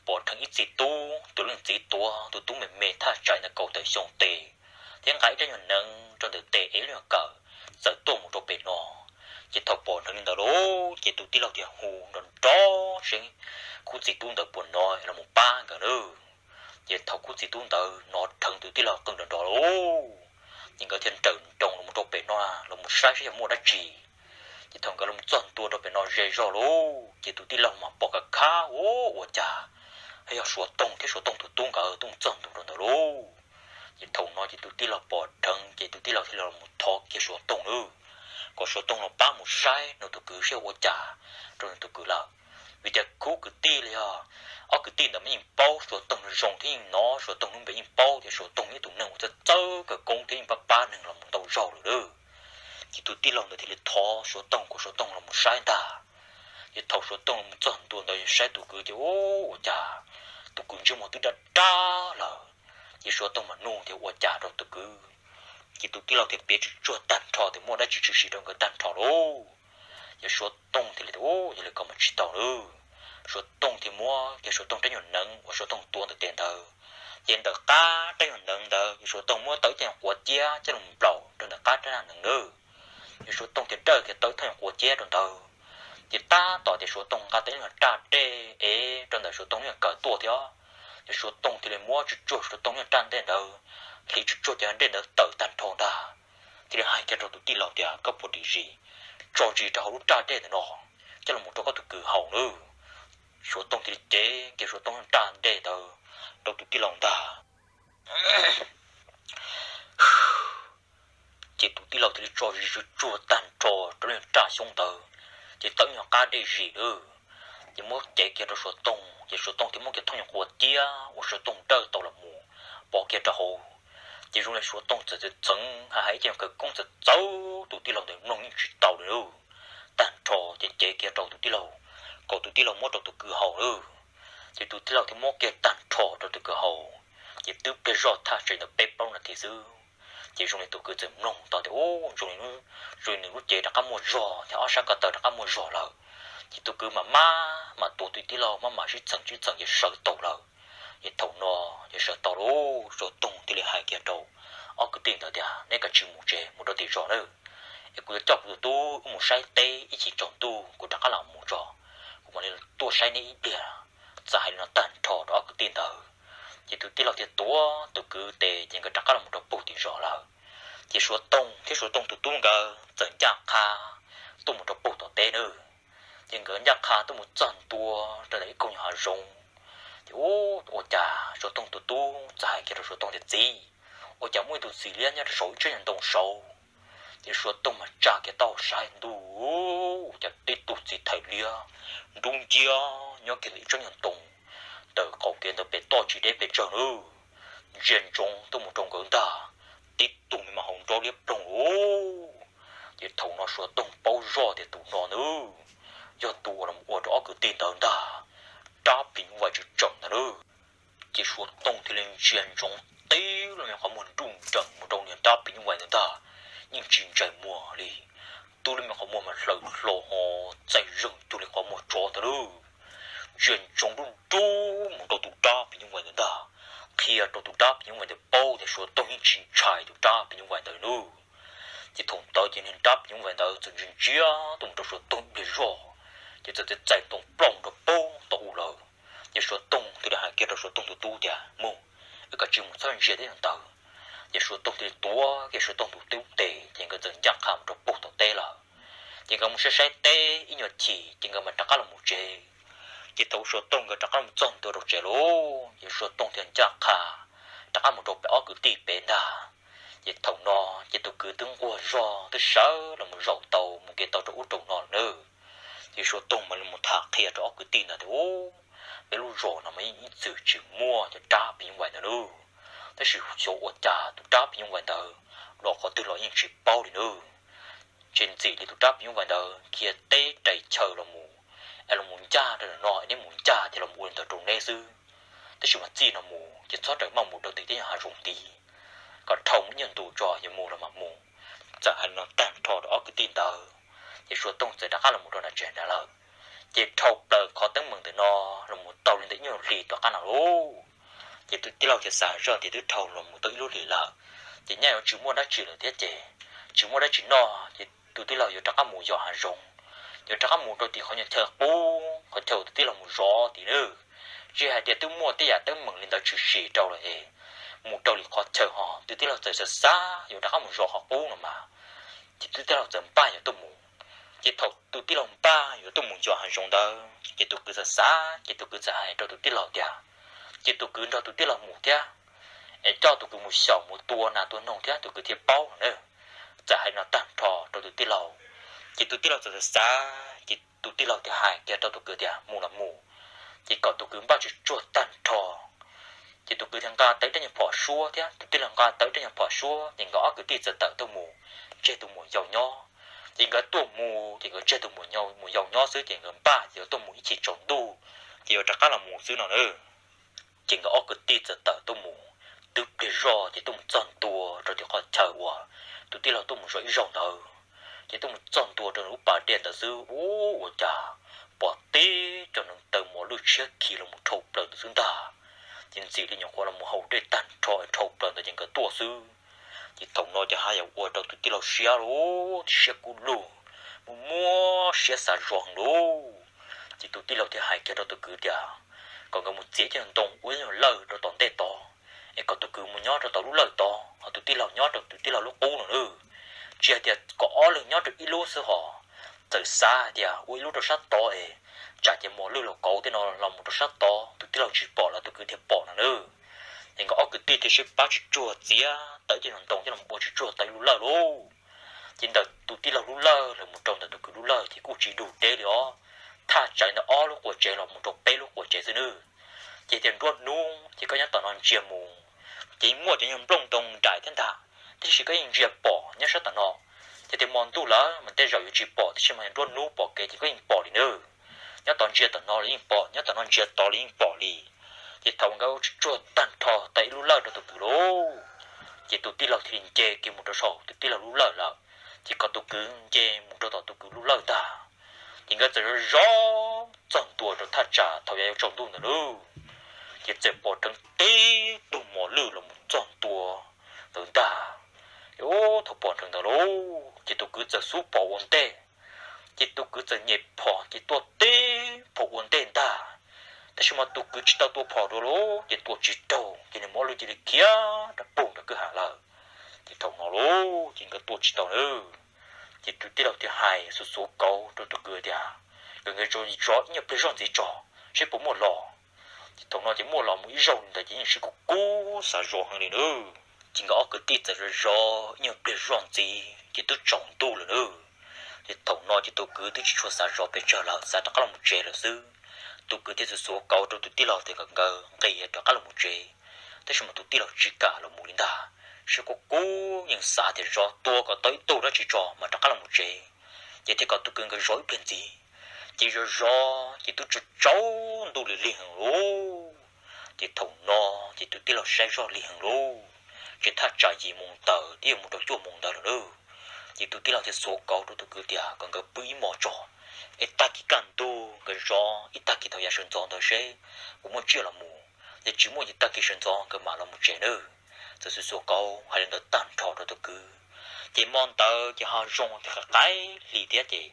Pom dheev ib txiv tub, tus leej txiv tuav tus tub me me thaj tsam ntawm kaum tawm xyoo tes, thiab nqa ib rab nyuag neev rau ntawm tes ev lub nyuag kawm, txawm tuaj mus rau pem no. Ces thaum pom dheev li ntawd lauj, ces tus tij laug thiaj hu nrov nrov seb khub txiv tub ntawd puas hnov los mus pab nkawd nawb. Ces thaum khub txiv tub ntawd hnov dheev tus tij laug qw nrov nrov lauj, ces nkawd thiaj nrawm nroos los mus rau pem no los mus saib saib yog muaj dab tsi. Ces thaum nkawd los txog ntua rau pem no ze zog lauj, ces tus tij laug mas pom kav khab ua ua cas yog Suav Toog thiab Suav Toog tus tub nkawd tuaj mus txog ntua rau ntawd lauj. Ces thaum no ces tus tij laug pom dheev ces tus tij laug thiaj li los thov kiag Suav Toog nawb, kom Suav Toog los pab mus saib nws tus kwv saib ua cas rau nws tus kwv lawm. Vim tias khub kwv tij los yog ob kwv tij ntawd mas yeej paub Suav Toog zoo thiab yeej hnov Suav Toog lub npe yeej paub tias Suav Toog yog ib tus neeg uas txawj txawj khawv koob thiab yeej pab pab neeg los mus ntau zaus lawm lauj. Ces tus tij laug ntawd thiaj li thov Suav Toog kom Suav Toog los mus saib ntag. Ces thaum Suav Toog los txog ntua ntawd saib tus kwv ces ua cas tus kwv ntsej muag twb daj daj lawm. Ces Suav Toog mas nug tias ua cas rau tus kwv. Ces tus tij laug thiaj piav tsuj tsuag tag nrho tias muaj dab tsi tshwm sim rau nkawd tag nrho lauj. Ces Suav Toog thiaj li tias, Yog li ko mas tsis tau nawb. Suav Toog thiaj muab kiag Suav Toog rab nyuag neev uas Suav Toog tua ntawm tes ntawd. Ces ntawm qab rab nyuag neev ntawd ces Suav Toog muab tau ib caj nyuag quav ciab coj los nplaum rau ntawm qab rab nyuag neev nawb. Ces Suav Toog thiaj dawj kiag tau ib thooj nyuag quav ciab rau ntawd. Ces tab tom tias Suav Toog nqa tau ib nyuag raj dej es rau ntawm Suav Toog lub kawm tuaj thiab. Ces Suav Toog thiaj li muab tsuj tsuag Suav Toog lub raj dej ntawd, hliv tsuj tsuag cov dej ntawd tawm tag nrho ntag. Thiaj li hais kiag rau tus tij laug tias, Koj puas dim zis tso zis rau hauv lub raj dej ntawm no coj los mus rau koj tus kwv haus nawb. Suav Toog thiaj li cev kiag Suav Toog lub raj dej ntawd rau tus tij laug ntag. Ces tus tij laug thiaj li tso zis tsuj tsuag tag nrho rau lub raj xyoob ntawd, ces tawm ib nyuag qab dej zis lawm. Ces muab cev kiag rau Suav Toog, ces Suav Toog thiaj muab kiag thooj nyuag quav ciab uas Suav Toog dawj tau los mus pov kiag rau hauv. Ces zoo li Suav Toog txawm txeev hais hais ib caj nyuag khawv koob txawv txawv tus tij laug ntawd mloog yeej tsis tau li lawm. Tag nrho ces cev kiag rau tus tij laug, kom tus tij laug muab rau tus kwv haus lawm. Ces tus tij laug thiaj muab kiag tag nrho rau tus kwv haus. Ces twb pliag zoj thaj tsam li ntawm peb plaub nas this xwb, ces zoo li tus kwv txawm mloog tau tias, Zoo li nws lub cev rov qab muaj zog thiab ob sab ko taw rov qab muaj zog lawm. Ces tus kwv mas maj mam tuav tus tij laug maj mam sib txheem sib txheem ces sawv tau lawm. Ces thaum no ces sawv tau lawm, Suav Toog thiaj li hais kiag rau ob kwv tij ntawd tias, Neb kav tsij mus tsev mus rau tim zos nawb, es kuv yuav coj kuv tus tub wb mus saib teb ib chim tsaus ntuj kuv rov qab los mus tso, kuv mam li tuaj saib neb ib pliag. Txawm hais li no tag nrho rau ob kwv tij ntawd, ces tus tij laug thiaj tuav tus kwv tes ces nkawd rov qab los mus rau puag tim zos lawm. Ces Suav Toog thiab Suav Toog tus tub nkawd txawm ncaj qha tuaj mus rau puag tom teb nawb. Ces nkawd ncaj qha tuaj mus txog ntua rau ntawm ib koog nyuag hav zoov, ces ua cas Suav Toog tus tub txawm hais kiag rau Suav Toog tias, Txiv, ua cas muaj ib tug txiv liab nyob rau saum ib tsob nyuag ntoo saud? Ces Suav Toog mas tsa kiag taub hau saib ntuj, cas tib tug txiv thais liab nrub nciab nyob kiag ntawm ib tsob nyuag ntoo ntawm qaum kev ntawd pem toj tsis deb pes tsawg nawb. Ntsia ntsoov tuaj mus rau nkawd ntag, tib tug me mas hauv nrob liab ploog lauj. Ces thaum no Suav Toog paub zoj tias tus no nawb yog tus uas los ua rau ob kwv tij ntawd ntag, rab phim nyuj vais tseem tseem ntag nawb. Ces Suav Toog thiaj li ntsia ntsoov tib lub me qhov muag nruj nreem mus rau niag rab phim nyuj vais ntawd ntag, yeej tsis ntsais muag li. Twb lub me qhov muag mas hlaws hlo ho txaij zeeg cuag li qhov muag tsov ntag nawb. Ntsia ntsoov dub dub mus rau tus rab phim nyuj vais ntawd ntag, qhia rau tus rab phim nyuj vais ntawd paub tias Suav Toog yeej tsis ntshai tus rab phim nyuj vais ntawd nawb. Ces thaum ntawd ces niag rab phim nyuj vais ntawd txawm ntsia ntsia tuaj mus rau Suav Toog ib pliag zoj, ces txawm txais ntoo plaub rau pem tau u lawm. Ces Suav Toog thiaj li hais kiag rau Suav Toog tus tub tias, Mus, wb kav tsij mus txhob ntsia tej ntawd. Ces Suav Toog thiaj li tuav kiag Suav Toog tus tub tes ces nkawd txawm ncaj qha mus rau puag tom teb lawm. Ces nkawd mus saib saib teb ib nyuag chim ces nkawd mam rov qab los mus tsev. Ces thaum Suav Toog nkawd rov qab mus txog ntua rau tsev lauj, ces Suav Toog thiaj ncaj qha rov qab mus rau pem ob kwv tij pem ntag. Ces thaum no ces tus kwv twb nquag zog twb sawv los mus zaum tau mus kev tau rau ub rau no lawm nawb. Ces Suav Toog mas li mus tham qhia rau ob kwv tij ntawd tias, Ub, peb lub zos no mas yeej ib txwm tsis muaj cov rab phim nyuj vais ntawd nawb, tab sis xyov ua cas tus rab phim nyuj vais ntawd los qhov twg los yeej tsis paub li nawb. Ntshe ntxim li tus rab phim nyuj vais ntawd khiav teb rais chaw los mus, es los mus ncaj rau ntawm no es neb mus ncaj ces los mus ua li ntawd rau neb xwb. Tab sis mas txij no mus ces txhob rawm maj mus rau tim tej nyuag hav zoov tid, kom dhau mus ib nyuag ntu tso yuav mus los mam mus. Txawm hais li no tag nrho rau ob kwv tij ntawd, ces Suav Toog txawm rov qab los mus rau nram tsev nrad lawm. Ces dhau plaws qhov teeb meem ntawm no los mus tau li ntawm ib nyuag hlis tom qab no lauj, ces tus tij laug thiaj xav zoj tias twb dhau los mus tau ib lub hlis lawm, ces nyaj yuav tsis muaj dab tsi lawm thiab ces tsis muaj dab tsi noj ces tus tij laug yuav rov qab mus yos hav zoov, yuav rov qab mus rau tim qhov nyuag chaw qub, qhov chaw uas tus tij laug mus zov tid nawb. Tsis hais tias twb muaj tej yam teeb meem li ntawd tshwm sim rau lawm es mus rau li qhov chaw ho tus tij laug txawm xav xav yuav rov qab mus zov qhov qub no mas, ces tus tij laug txawm npaj yuav tuaj mus. Ces thaum tus tij laug npaj yuav tuaj mus yos hav zoov ntawd ces tus kwv txawm xav, ces tus kwv txawm hais rau tus tij laug tias, ces tus kwv nrog tus tij laug mus thiab, es coj tus kwv mus xyaum mus tua nas tua noog thiab tus kwv thiaj paub no na. Txawm hais no tag nrho rau tus tij laug, ces tus tij laug txawm xav xav ces Tus tij laug thiaj hais kiag rau tus kwv tias mus los mus, ces kom tus kwv npaj tsuag tsuag tag nrho. Ces tus kwv thiaj nqa tau rab nyuag phom suab thiab tus tij laug nqa tau rab nyuag phom suab, ces nkawd ob kwv tij txawm tawm tuaj mus tseg tus muam yau nyob. Ces nkawd tuaj mus ces nkawd tseg tus muam yau nyob xwb, ces nkawd npaj ces yuav tuaj mus ib chim tsaus ntuj ces yuav rov qab los mus xwb no na. Ces nkawd ob kwv tij txawm tawm tuaj mus, twb pliag zog ces tuaj mus txog ntua rau tim qhov chaw uas tus tij laug tuaj mus zov ib zaug ntawd. Ces tuaj mus txog ntua rau lub pas dej ntawd xwb, ua cas pom tib cov neev taw mos lwj tshiab khi los mus dhau plaws ntawd xwb ntag. Ces ntxim li nyuam qhuav los mus haus dej tag nrho dhau plaws ntawd ces nkawd tuaj xwb. Ces thaum no ces haj yam ua rau tus tij laug siab lug, siab kub lug, muaj muab siab xav zov heev lauj. Ces tus tij laug thiaj hais kiag rau tus kwv tias kom nkawd mus txiav cov ntoo ua ib nyuag lawj rau tom ntej tod, es kom tus kwv mus nyob rau tom lub lawj tod, ho tus tij laug nyob rau tus tij laug lub qub no nawb. Tsis hais tias kom ob leeg nyob rau ib lub xwb hos, txawm xav hais tias ua ib lub rau sab tod es tsam ces mos lwj los kauv tej no los mus rau sab tod tus tij laug tsis pom los tus kwv thiaj pom no nawb. Ces nkawd ob kwv tij thiaj sib pab tsuag tsuag txiav tau cov ntoo coj los ua tsuag tsuag tau ib lub lawj lauj. Ces ntawm tus tij laug lub lawj los mus rau ntawm tus kwv lub lawj ces kuj tsis dug deb li os, thaj tsam li ntawm ob lub quas tsev los mus rau peb lub quas tsev xwb nawb. Ces tias nruab hnub ces koj nyob tom no ntsia mus ces muaj cov nyuag nplooj ntoo nraim thiab ntag, tiam sis koj yeej ntsia pom nyob sab tom no. Ces tias hmo ntuj lawm mas tej zaum yuav tsis pom, tiam sis mas nruab hnub pom kev ces koj yeej pom li nawb. Nyob tod ntsia tom no los yeej pom, nyob tom no ntsia tod los yeej pom li. Ces thaum nkawd ua tsuag tsuag tag nrho tau ib lub lawj rau tus kwv lauj, ces tus tij laug thiaj li nce kiag mus rau saum tus tij laug lub lawj lawm, ces kom tus kwv nce mus rau tom tus kwv lub lawj ntag. Ces nkawd txawm zov zov txog ntua rau thaj tsam thaum yav yuav tsaus ntuj ntawd lauj, ces txawm pom rheev tib tug mos lwj los mus txog ntua ntawd ntag. Thaum pom rheev ntawd lauj, ces tus kwv txawm xub phom ua ntej, ces tus kwv txawm nyem phom ces tua tib phom ua ntej ntag. Tab sis mas tus kwv tsis tau tua phom dua lauj, ces tua tsis raug, ces nws mos lwj cia li khiav rov pug rau kwj ha lawm. Ces thaum no lauj, ces nkawd tua tsis tau nawb. Ces tus tij laug thiaj hais xuav xuav kauv rau tus kwv tias kom nkawd zov ib nyuag pliag zoj ntxiv tso, seb puas muaj los. Ces thaum no ces muaj los mus ib zaug li ntawd ces yeej sib kub kub xav zov heev li nawb. Ces nkawd ob kwv tij txawm zov zov ib nyuag pliag zoj ntxiv ces twb tsaus ntuj lawm nawb. Ces thaum no ces tus kwv twb tsis tshua xav zov pes tsawg lawm, xav rov qab los mus tsev lawm xwb. Tus kwv thiaj xuav xuav kauv rau tus tij laug tias kom nkawd nqis rov qab los mus tsev, tab sis mas tus tij laug tsis kam los mus li ntag. Sib kub kub yeej xav tias zov tua kom tau ib tug dab tsi tso mas rov qab los mus tsev, ces thiaj kom tus kwv nkawd zov ib pliag ntxiv. Ces zov zov ces twb tsaus ntuj li lig heev lauj. Ces thaum no ces tus tij laug saib zog lig heev lauj, ces thaj tsam yim moos tawm twb yuav mus rau cuaj moos ntawd lawm lauj. Ces tus tij laug thiaj xuav kauv rau tus kwv tias kom nkawd pw ib hmos tso, es tag kis kaj ntug nkawd zov ib tag kis thaum yav sawv ntxov ntawd seb puas muaj tsiaj los mus, yog tsis muaj ces tag kis sawv ntxov nkawd mam los mus tsev nawb. Txawm xuav xuav kauv hais li ntawd tag nrho rau tus kwv, ces hmo ntawd ces ho zoo thiab, qaim hli thiab, ces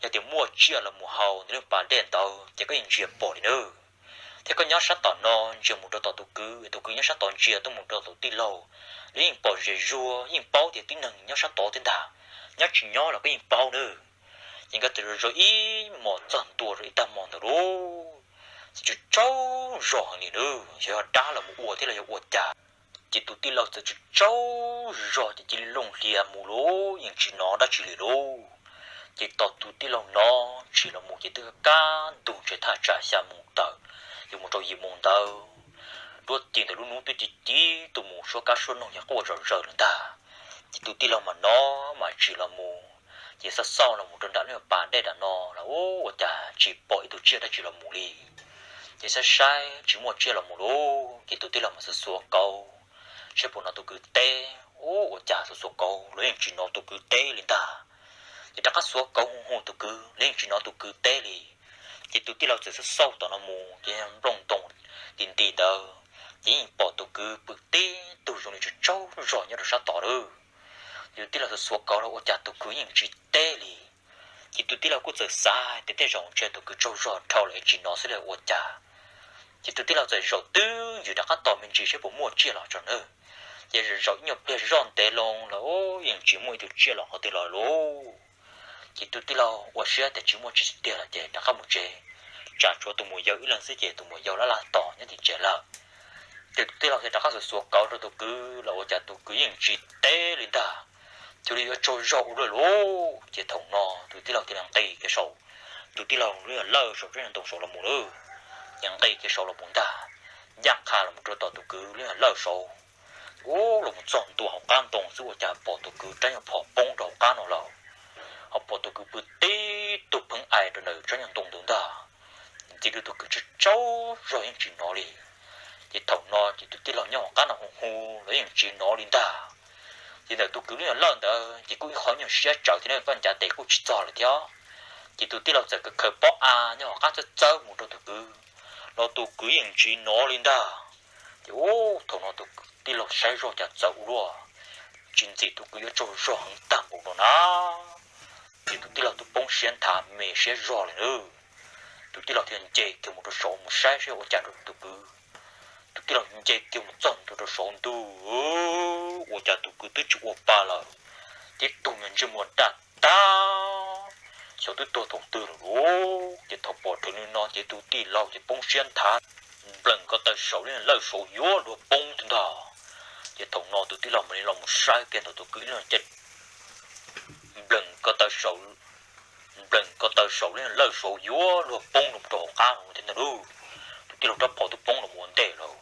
yog tias muaj tsiaj los mus haus ntawm lub pas dej ntawd ces koj yeej ntsia pom li nawb. Thiab koj nyob sab tom no ntsia mus rau tom tus kwv, tus kwv nyob sab tod ntsia tuaj mus rau tus tij laug, lawv yeej pom zem zuag, yeej paub tias tib neeg nyob sab tod thiab ntag. Nyob tsis nyob los koj yeej paub nawb. Ces nkawd txawm zov ib hmos txog ntua rau ib tag hmo ntawd lauj, ces tsaug tsaug zog heev li nawb, xyov yog dab los mus ua thiab los yog ua cas. Ces tus tij laug txawm tsaug tsaug zog ces cia li looj hlias mus lauj, yeej tsis hnov dab tsi li lauj. Ces tos tus tij laug no tsis los mus ces twb kaj ntug ntshe thaj tsam xya moos tawm yuav mus rau yim moos ntawd, duab ci ntawm lub hnub twb ci ci tuaj mus, suab kab suab noog yog quaj zom zaws lawm ntag. Ces tus tij laug mas hnov mas tsis los mus, ces xauj xauj los mus rau nram lub pas dej nram no los ua cas tsis pom ib tug tsiaj dab tsi los mus li. Ces saib saib tsis muaj tsiaj los mus lauj, ces tus tij laug mas xuav xuav kauv seb puas hnov tus kwv teb, ua cas xuav xuav kauv los yeej tsis hnov tus kwv teb li ntag. Ces rov qab xuav kauv hu hu tus kwv los yeej tsis hnov tus kwv teb li. Ces tus tij laug txawm xauj xauj tom no mus ces nplooj ntoo nti nti ntawd, ces yeej pom tus kwv pw tib tug zoo li tsaug tsaug zog nyob rau sab tod lawm. Ces tus tij laug xuav xuav kauv los ua cas tus kwv yeej tsis teb li. Ces tus tij laug kuj txawm xav tias tej zaum ntshe tus kwv tsaug zog dhau lawm es tsis hnov xwb los ua cas. Ces tus tij laug txawm zaum twb ywm rov qab tos me ntsis seb puas muaj tsiaj los tso nawb. Ces zaum ib nyuag pliag zoj ntev loo los yeej tsis muaj ib tug tsiaj los qhov twg los lauj. Ces tus tij laug ua siab tias tsis muaj tsiaj tiag lawm ces rov qab mus tsev, tsam tshuav tus muam yau ib leeg xwb ces tus muam yau laj laj tos nyob tim tsev lawm. Ces tus tij laug thiaj rov qab xuav xuav kauv rau tus kwv los ua cas tus kwv yeej tsis teb li ntag. Cia li yuav tsaug zog ua luaj lauj. Ces thaum no tus tij laug thiaj li nqis kiag saum Tus tij laug lub nyuag lawj saum tsob nyuag ntoo saud los mus lawm, ces nqis kiag saud los mus ntag, ncaj qha los mus rau tom tus kwv lub nyuag lawj saud. Ub, los mus txog ntua hauv qab ntoo xwb ua cas pom tus kwv rab nyuag phom poob rau hauv qab no lawm, ho pom tus kwv pw tib tug pheej ais rau ntawm tsob nyuag ntoo ntawd ntag. Ntxiv rau tus kwv tsaug tsaug zog yeej tsis hnov li, ces thaum no ces tus tij laug nyob hauv qab no hu hu los yeej tsis hnov li ntag. Ces ntawm tus kwv lub nyuag lawj ntawd ces kuj ib qho nyuag siab tsawv thiab na, koj ncav tes kuj tsis txog lawm thiab. Ces tus tij laug txawm khaws khaws pob av nyob hauv qab txawb txawb mus rau tus kwv, los tus kwv yeej tsis hnov li ntag. Ces ub, thaum no tus tij laug saib zoj cas txawv ua luaj, tsis ntxim tus kwv yuav tsaug zog heev tag npaum no na. Ces tus tij laug twb poob siab nthav me siab zog lawm na. Tus tij laug thiaj nce kiag mus rau saud mus saib saib ua cas rau tus kwv. Tus tij laug nce kiag mus txog ntua rau saud ntuj, ua cas tus kwv twb tsis ua pa lawm, tib tug me ntsej muag daj tag, xyov twb tuag thaum twg lawm lauj. Ces thaum pom dhawv li no ces tus tij laug ces poob siab nthav, nplees ko taw saum lub lawj saud yuav luag poob thiab ntag. Ces thaum no tus tij laug mam li los mus saib kiag ntawm tus kwv ib leeg ces nplees ko taw saum, nplees ko taw saum lub lawj saud yuav luag poob los rau hauv qab no thiab ntag lauj. Tus tij laug rab phom twb poob los mus ua ntej lawm.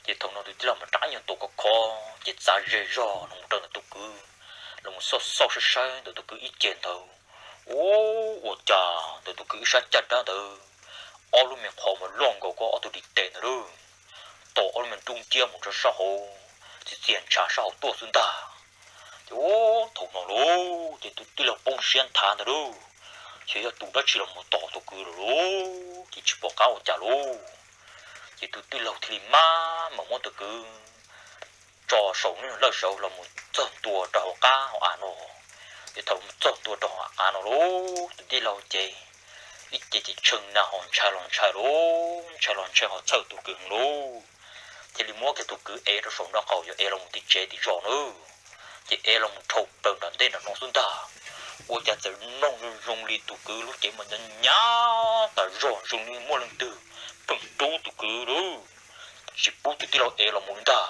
Ces thaum no tus tij laug mas rov qab nyuag tuam khov kho, ces txav ze zog los mus rau ntawm tus kwv, los mus xauj xauj saib saib ntawm tus kwv ib ce ntawd. Ub, ua cas ntawm tus kwv ib sab caj dab ntawd, ob lub me qhov mas loj nkaus koj ob tug di tes ntawd lauj, tom ob lub me nruab nciab mus rau sab hauv, txias txias ntshav sab hauv tuaj xwb ntag. Ces ub, thaum no lauj ces tus tij laug poob siab nthav ntag lauj, xyov yog tus dab tsi los mus tom tus kwv lawm lauj, ces tsis pom qab ua cas lauj. Ces tus tij laug thiaj li maj mam muab tus kwv tso saum lub lawj saud los mus txog ntua rau hauv qab hauv av no. Ces thaum los txog ntua rau hauv av no lauj, tus tij laug ces ib ce ces tshee na ho ntshai los ntshai lauj, ntshai los ntshai ho txhawj tus kwv heev lauj. Thiaj li muab kiag tus kwv ev rau saum nraub qaum yuav ev los mus tim tsev tim zos na. Ces ev los mus dhau plaws nram ntej nram no xwb ntag, ua cas txawm mloog zoo zoo li tus kwv lub cev mas hnyav hnyav tas zog zoo li muaj leej twg pheej rub tus kwv lawm. Tsis pub tus tij laug ev los mus li ntag.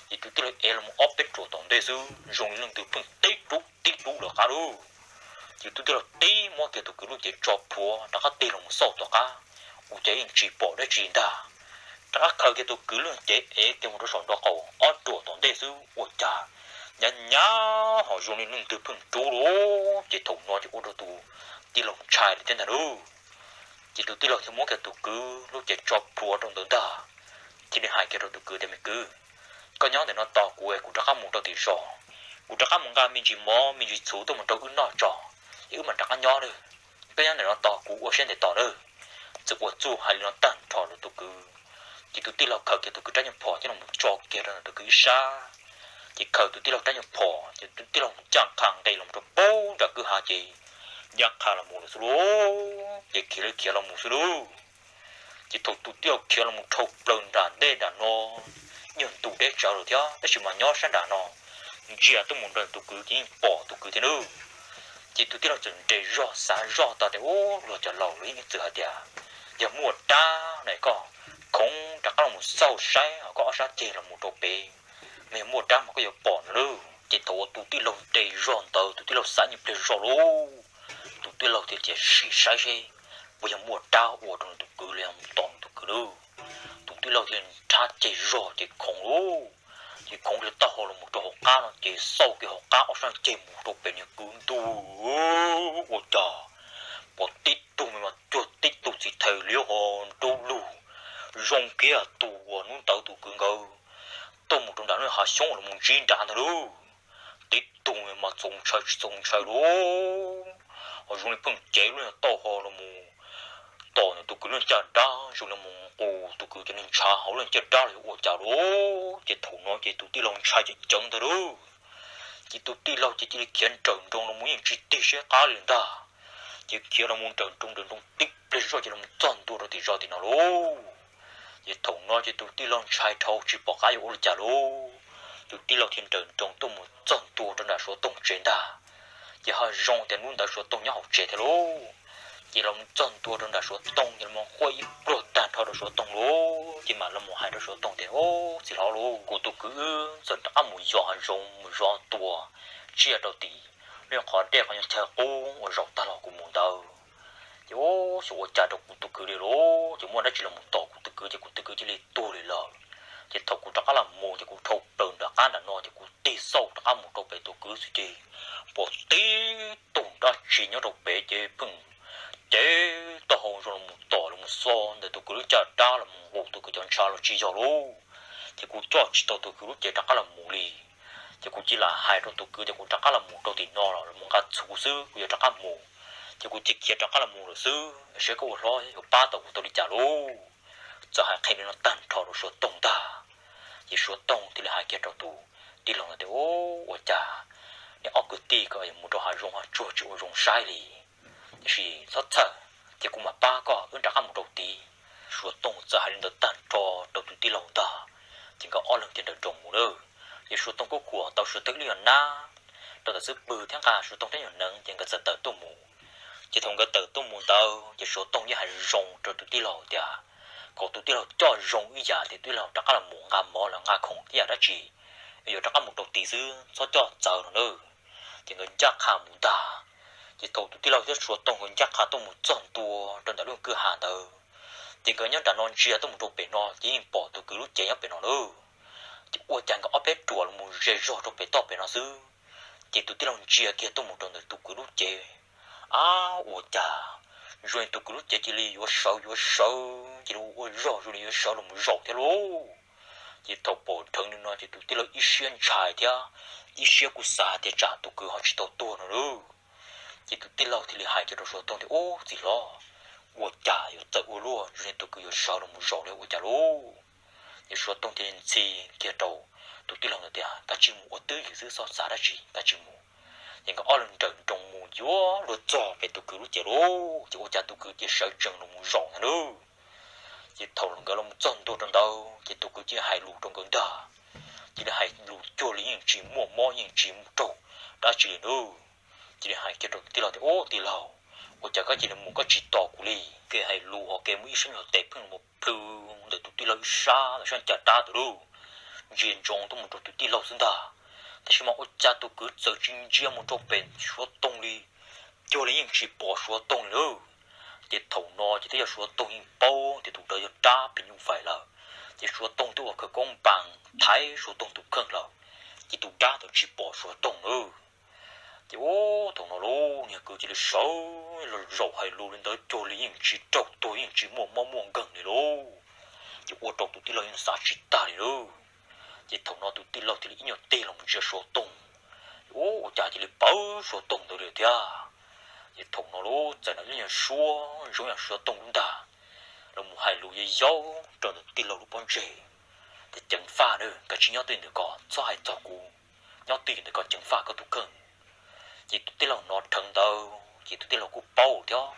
Ces tus tij laug ev los mus ob peb ruam tom ntej xwb zoo li leej twg pheej tib rub tib rub lawv qab lawm. Ces tus tij laug tib muab kiag tus kwv lub cev tso plhuav rov qab tig los mus xauj tom qab, ua cas yeej tsis pom dab tsi ntag. Rov qab khaws kiag tus kwv lub cev ev kiag mus rau saum nraub qaum ob ruam tom ntej xwb ua cas hnyav hnyav ho zoo li leej twg pheej rub lawm. Ces thaum no ces ua rau tus tij laug ntshai li thiab ntag lauj. Ces tus tij laug thiaj muab kiag tus kwv lub cev tso plhuav rau ntawd ntag, thiaj li hais kiag rau tus kwv tias, me kwv, koj nyob ntawm no tos kuv es kuv rov qab mus rau tim zos, kuv rov qab mus nqa me ntsis mov me ntsis txhuv tuaj mus rau wb noj tso, es wb mam rov qab nyob lawm. Koj nyob ntawm no tos kuv ua siab ntev tos lawm. Txawm ua txuj hais li no tag nrho rau tus kwv, ces tus tij laug khaws kiag tus kwv rab nyuag phom coj los tso kiag rau ntawm tus kwv ib sab. Ces khaws tus tij laug rab nyuag phom ces tus tij laug ncaj qha nqis los rau pem nram kwj ha ces ncaj qha los mus lawm xwb lauj, ces khiav li khiav los mus xwb lauj. Ces thaum tus tij laug khiav los mus dhau plaws nram ntej nram no, nyuag ntu deb tsawv lawm thiab tab sis mas nyob sab nram no ntsia tuaj mus nrog tus kwv ces yeej pom tus kwv thiab nawb. Ces tus tij laug txawm nres zog xav zog tas tias, ub, luag cov laus lawv yeej ib txwm hais tias yog muaj rab na koj khoov rov qab los mus xauj saib ho koj ob sab ceg los mus rau pem, mas yog muaj rab mas koj yuav pom no lauj. Ces thaum uas tus tij laug nres zog ntawd tus tij laug xav nyuag pliag zog lauj, tus tij laug thiaj cia li sim saib seb puas yog muaj rab ua rau nws tus kwv los yog mus tom nws tus kwv lauj. Tus tij laug thiaj rhab ceg zog ces khoov lauj, ces khoov li taub hau los mus rau hauv qab no ces xauj kiag hauv qab ob sab ceg mus rau pem nws kwv ntuj, ua cas pom tib tug me mas cuag tib tug txiv thais liab ho nraub lug, zoo kiag tus uas hnub ntawd tus kwv nkawd tuaj mus rau nram lub hav xyoob los mus ntsib nrad ntag lauj. Tib tug me mas txaus ntshai tsis txaus ntshai lauj, ho zoo li pheej cev lub taub hau los mus tom nws tus kwv lub caj dab, zoo li mus nqus tus kwv cov niag ntshav hauv lub caj dab los ua cas lauj. Ces thaum no ces tus tij laug ntshai ceev ceev ntag lauj. Ces tus tij laug ces cia li khiav nrawm nroos los mus yeej tsis tig siab qab li ntag. Ces khiav los mus nrawm nroos nrawm nroos tib pliag zoj ces los txog ntua rau tim zos tim no lauj. Ces thaum no ces tus tij laug ntshai dhau tsis pom qab yuav ua li cas lauj. Tus tij laug thiaj nrawm nroos tuaj mus txog ntua rau nram Suav Tooj tsev ntag. Ces ho zoo tias hnub ntawd Suav Tooj nyob hauv tsev thiab lauj. Ces los txog ntua rau nram Suav Tooj ces los quaj ib pluag tag nrho rau Suav Tooj lauj, ces mam los hais rau Suav Tooj tias, Au, txiv hlob lauj, kuv tus kwv wb txawm rov qab mus yos hav zoov mus zov tua tsiaj rau tim lub qhov dej qhov chaw qub uas zaum tag los kuv mus ntawd. Ces ub, xyov ua cas rau kuv tus kwv li lauj, ces muaj dab tsi los mus tom kuv tus kwv ces kuv tus kwv cia li tuag li lawm. Ces thaum kuv rov qab los mus ces kuv dhau plaws nram qab nram no ces kuv tig xauj rov qab mus rau pem tus kwv xwb ces pom tib tug dab tsi nyob rau pem ces pheej cev taub hau zoo los mus tom los mus xo ntawm tus kwv lub caj dab los mus nqus tus kwv cov ntshav los tsis yog lauj. Ces kuv coj tsis tau tus kwv lub cev rov qab los mus li. Ces kuv cia li hais rau tus kwv tias kuv rov qab los mus rau tim no los mus nqa txhuv xwb, kuv yuav rov qab mus. Ces kuv cia li khiav rov qab los mus lawm xwb, seb koj ua hlob yuav pab tau kuv tau li cas lauj. Txawm hais qhia li no tag nrho rau Suav Tooj ntag, ces Suav Tooj thiaj li hais kiag rau tus tij laug ntawd tias, Ub, ua cas nej ob kwv tij ko mus rau hav zoov hav tsuag tsis ua zoo saib li, tiam sis txhob txhawj, ces kuv mam pab koj wb rov qab mus rau tid. Suav Tooj txawm hais li ntawd tag nrho rau tus tij laug ntag, ces nkawd ob leeg thiaj nrawm nroos mus lawm. Ces Suav Tooj kuj khuam tau Suav Tooj ib lub nyuag nab rau ntawm xub pwg thiab nqa Suav Tooj thiab nyuag neev ces nkawd txawm tawm tuaj mus. Ces thaum nkawd tawm tuaj mus ntawd ces Suav Tooj yeej hais zoo rau tus tij laug tias kom tus tij laug coj zoo ib yam tias tus tij laug rov qab los mus nqa mov los nqa khoom ib yam dab tsi, yuav rov qab mus rau tid xwb, txhob coj txawv no na. Ces nkawd ncaj qha mus ntag. Ces thaum tus tij laug thiab Suav Tooj nkawd ncaj qha tuaj mus txog ntua rau ntawm lub kwj ha ntawd, ces nkawd nyob nram no ntsia tuaj mus rau pem no ces yeej pom tus kwv lub cev nyob pem no lawm. Ces ua cas nkawd ob peb ruam los mus ze zog rau pem toj pem no xwb, ces tus tij laug ntsia kiag tuaj mus rau ntawm tus kwv lub cev. Ab, ua cas zoo li tus kwv lub cev cia li yuav sawv yuav sawv, cia li ua zog zoo li yuav sawv los mus zaum thiab lauj. Ces thaum pom dheev li no ces tus tij laug ib siab ntshai thiab ib siab kuj xav tias tsam tus kwv ho tsis tau tuag no lauj. Ces tus tij laug thiaj li hais kiag rau Suav Tooj tias, Ub, txiv hlob, ua cas yuav txawm ua luaj zoo li tus kwv yuav sawv los mus zaum li ua cas lauj? Ces Suav Tooj thiaj li ntxhi kiag rau tus tij laug ntawd tias, Kav tsij mus ua twj ywm xwb, txhob xav dab tsi, kav tsij mus. Ces nkawd ob leeg nrawm nroos mus yuav luag txog pem tus kwv lub cev lauj, ces ua cas tus kwv cia li sawv tsees los mus zaum ntag lauj. Ces thaum nkawd los txog ntua rau ntawd ces tus kwv cia li hais lus rau nkawd ntag, cia li hais lus cuag li yeej tsis muaj mob yeej tsis raug dab tsi li lauj. Cia li hais kiag rau tus tij laug tias, Ub, tij laug, ua cas koj cia li mus koj tsis tos kuv li? Kev hais lus ho kev muaj ib sab nyuag tes pheej los plhws ntawm tus tij laug ib sab ntawm sab caj dab ntawd lauj, ntsia ntsoov tuaj mus rau tus tij laug xwb ntag. Tab sis mas ua cas tus kwv txawm tsis ntsia mus rau pem Suav Tooj li, cuag li yeej tsis pom Suav Tooj li lauj. Ces thaum no ces twb yog Suav Tooj yeej paub tias tus dab yog dab phim nyuj vais lawm, ces Suav Tooj twb ua khawv koob npas thaiv Suav Tooj tus kheej lawm, ces tus dab ntawd tsis pom Suav Tooj lawm. Ces ub, thaum no lauj, niag kwv cia li sawv los zaum hais lus li ntawd cuag li yeej tsis raug tuag yeej tsis muaj mob muaj nkeeg li lauj. Ces ua rau tus tij laug yeej xav tsis tag li lauj. Ces thaum no tus tij laug thiaj li ib nyuag tig los ntsia Suav Tooj, ub, ua cas cia li pawv Suav Tooj ntawd li thiab. Ces thaum no lauj, txawm hnov ib nyuag suab zoo yam Suav Tooj lub ntag los mus hais lus yau yau rau ntawm tij laug lub pob ntseg tias, Ceev faj na, koj tsis nyob twj ywm ntawm ko, txhob hais txog kuv, nyob twj ywm ntawm ko ceev faj koj tus kheej. Ces tus tij laug hnov dheev ntawd ces tus tij laug kuj paub thiab,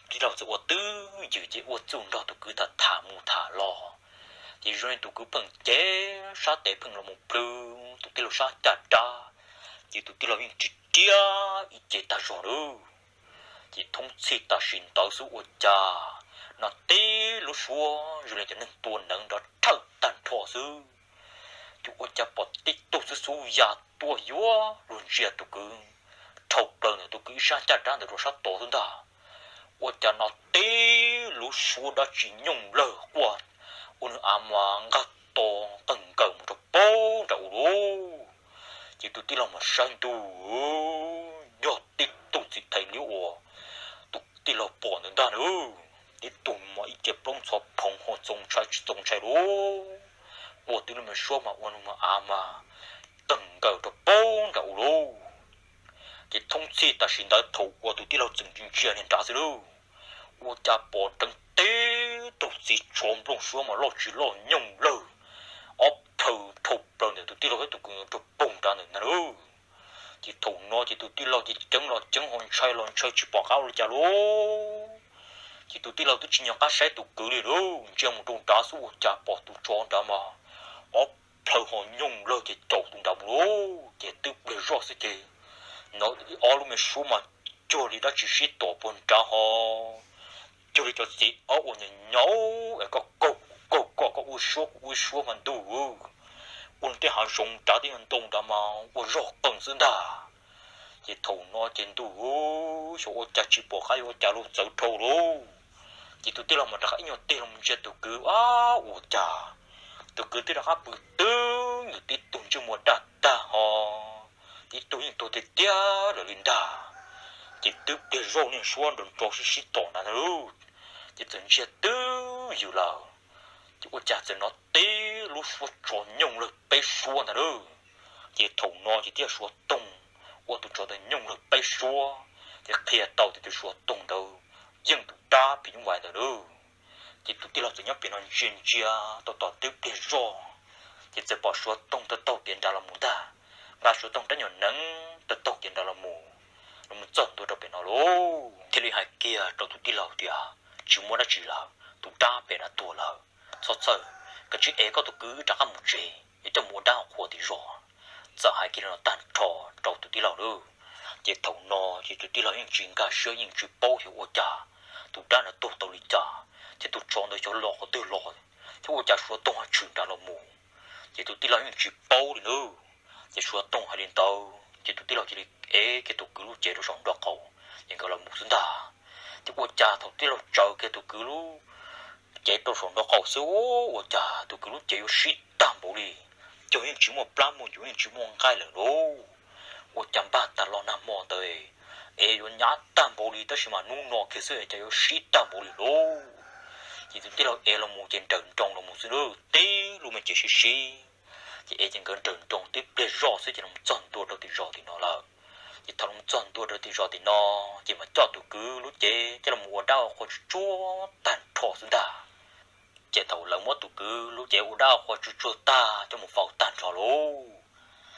tij laug txawm ua twj ywm ces ua txuj nrog tus kwv tham tham mus tham los. Ces zoo li tus kwv pheej cev sab tes pheej los mus plhws tus tij laug sab caj dab, ces tus tij laug yeej ris riab ib ce tag zog lawm. Ces thoob txhij tam sim ntawd xwb ua cas hnov tib lub suab zoo li cov neeg tua neev nrov rhawj tag nrho xwb. Ces ua cas pom tib tug xub xub ya tuaj yuav luag ntsia tus kwv dhau plaws ntawm tus kwv ib sab caj dab ntawd rau sab tod xwb ntag. Ua cas hnov tib lub suab dab tsi nyooj lawg quaj ua nws av mas nqag to qeeg nkaws mus rau pem nram u lauj. Ces tus tij laug mas saib ntuj, yog tib tug txiv thais liab uas tus tij laug pom ntawd ntag na. Tib tug mas ib ce plaub ntxhov phoov ho txaus ntshai tsis txaus ntshai lauj. Quaj tib lub me suab mas ua nws mas av mas qeeg nkaws rau pem nram u lauj. Ces thoob txhij tam sim ntawd thaum uas tus tij laug tseem ntsia ntsia niag nrad xwb lauj, ua cas pom dheev tib tug txiv tsov nplooj suab mas loj tsis loj nyooj lawg, ob plhaw dhau plaws ntawm tus tij laug thiab tus kwv rau pem nrad ntawd ntag lauj. Ces thaum no ces tus tij laug ces ceeb los ceeb ho ntshai los ntshai tsis pom qab ua li cas lauj. Ces tus tij laug twb tsis nco qab saib tus kwv li lauj, ntsia mus rau nrad xwb ua cas pom tus tsov nrad mas ob plhaw ho nyooj lawg ces caum tus nrad mus lauj. Ces twb pliag zoj xwb ces hnov ob lub me suab mas cuag li dab tsi sib tom puag nrad ho cuag li cov txiv ob uas nyaum nyaum es koj kaug kuv kaug koj, koj ua suab kuv ua suab mas ntuj, ua nws tej hav zoov nrad tej ntoo nrad mas ua zog qees xwb ntag. Ces thaum no ces ntuj, xyov ua cas tsis pom qab yuav ua cas los txawv dhau lawm. Ces tus tij laug mas rov qab ib nyuag tig los ntsia tus kwv, ab, ua cas tus kwv twb rov qab pw twb ywm, tib tug ntsej muag daj tag ho, tib tug yeej tuag tiag tiag lawm li ntag. Ces twb pliag zoj niag suab nrov nrov sib sib tom ntag lauj. Ces txawm ntsia twb ywm lawm, ces ua cas txawm hnov tib lub suab tsov nyooj lawg peb suab ntag lauj. Ces thaum no ces thiaj Suav Toog ua tus tsov ntawd nyooj lawg peb suab, ces qhia tau tias tus Suav Toog ntawd yeej tus dab phim nyuj vais ntawd lauj. Ces tus tij laug txawm nyob pem no ntsia ntsia, tos tos twb pliag zoj, ces txawm pom Suav Toog taug taug kev nrad los mus ntag. Nqa Suav Toog rab nyuag neev taug taug kev nrad los mus, los mus txog ntua rau pem no lauj, thiaj li hais kiag rau tus tij laug tias, tsis muaj dab tsi lawm, tus dab pem nrad tuag lawm. Txhob txhawj, koj cia li ev koj tus kwv rov qab mus tsev, yuav coj mus ua dab qhua tim zos. Txawm hais kiag li no tag nrho rau tus tij laug lauj. Ces thaum no ces tus tij laug yeej tsis nkag siab, yeej tsis paub xyov ua cas tus dab ntawd tuag tau li cas, thiab tus tsov ntawd xyov los qhov twg los, thiab ua cas Suav Toog ho tshwm nrad los mus. Ces tus tij laug yeej tsis paub li nawb. Ces Suav Toog hais li ntawd ces tus tij laug cia li ev kiag tus kwv lub cev rau saum nraub qaum, ces nkawd los mus xwb ntag. Ces ua cas thaum tij laug tsaws kiag tus kwv lub cev rau saum nraub qaum xwb, ua cas tus kwv lub cev yuav sib tag npaum li, cog yeej tsis muaj plab muaj ncuv, yeej tsis muaj nqaij lawm lauj. Ua cas npaj tag los nag hmo ntawd es yuav hnyav tag npaum li, tab sis mas hnub no kiag xwb es cas yuav sib tag npaum li lauj. Ces tus tij laug ev los mus ces nrawm nroos los mus xwb, tib lub me cev sib sib. Ces ev ces nkawd nrawm nroos tib pliag zoj xwb ces los txog ntua rau tim zos tim no lawm. Ces thaum los txog ntua rau tim zos tim no, ces mam coj tus kwv lub cev coj los ua dab qhua tsuj tsuag tag nrho xwb ntag. Ces thaum lawv muab tus kwv lub cev ua dab qhua tsuj tsuag tag coj mus faus tag nrho lauj,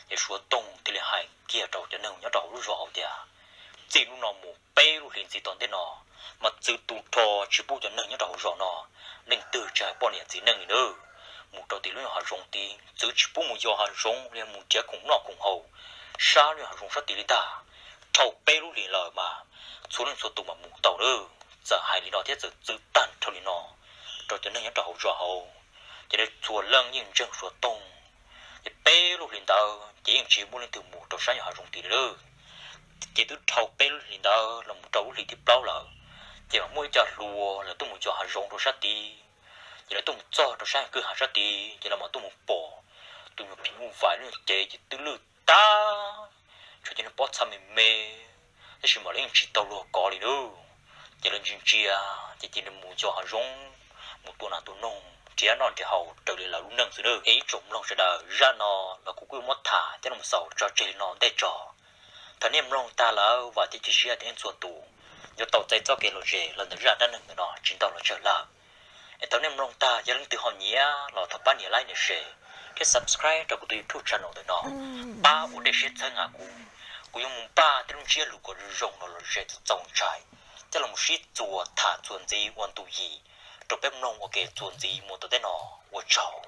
ces Suav Toog thiaj li hais kiag rau cov neeg nyob rau hauv lub zos hauv tias, txij hnub no mus peb lub hlis ntxiv tom ntej no, mas txwv tu nrho tsis pub cov neeg nyob rau hauv zos no leej twg tsis hais poj niam txiv neej li nawb, mus rau tim lub nyuag hav zoov tid, txwv tsis pub mus yos hav zoov los mus nrhiav khoom noj khoom haus sab lub nyuag hav zoov sab tid li ntag. Dhau peb lub hlis lawm mas txhua leej txhua tus mam mus tau nawb. Txawm hais li no thiab txawm txwv tag nrho li no rau cov neeg nyob rau hauv zos hauv, ces lawv txhua leej yeej ntseeg Suav Toog. Ces peb lub hlis ntawd ces yeej tsis muaj leej twg mus rau sab nyuag hav zoov tid li lawm. Ces twb dhau peb lub hlis ntawd los mus rau lub hlis thib plaub lawm, ces mam muaj ib co hluas lawv tuaj mus yos hav zoov rau sab tid. Ces lawv tuaj mus txog rau sab kwj ha sab tid ces lawv mam tuaj mus pom tus nyuag phim nyuj vais lub nyuag cev ces twb lwj tag, tshuav cov niag pob txha me me, tab sis mas lawv yeej tsis tau luag kov li nawb. Ces lawv ntsia ntsia ces cia li mus yos hav zoov, mus tua nas tua noog nrhiav noj nrhiav haus raws li lawv lub neej xwb nawb. Es ib tsoom mloog sawv daws, zaj no los kuv kuj yuav muab tham thiab los xaus tso tseg li no ntej tso. Thaum nej mloog tag lawm vam thiab cia siab tias nej txhua tus yuav tau txais txoj kev lom zem los ntawm zaj dab neeg ntawm no tsis ntau los tsawg lawm. Es thaum nej mloog tag yog leej twg ho nyiam los thov pab nias like nias share thiab subscribe rau kuv tus YouTube channel ntawm no, pab ua dej siab txhawb nqa kuv, kuv yuav mus npaj tej lub ntsiab lus kom zoo zoo los lom zem txaus ntshai coj los sib txuas tham txuas ntxiv ua ntu yim rau peb mloog ua ke txuas ntxiv mus tom ntej no. Ua tsaug.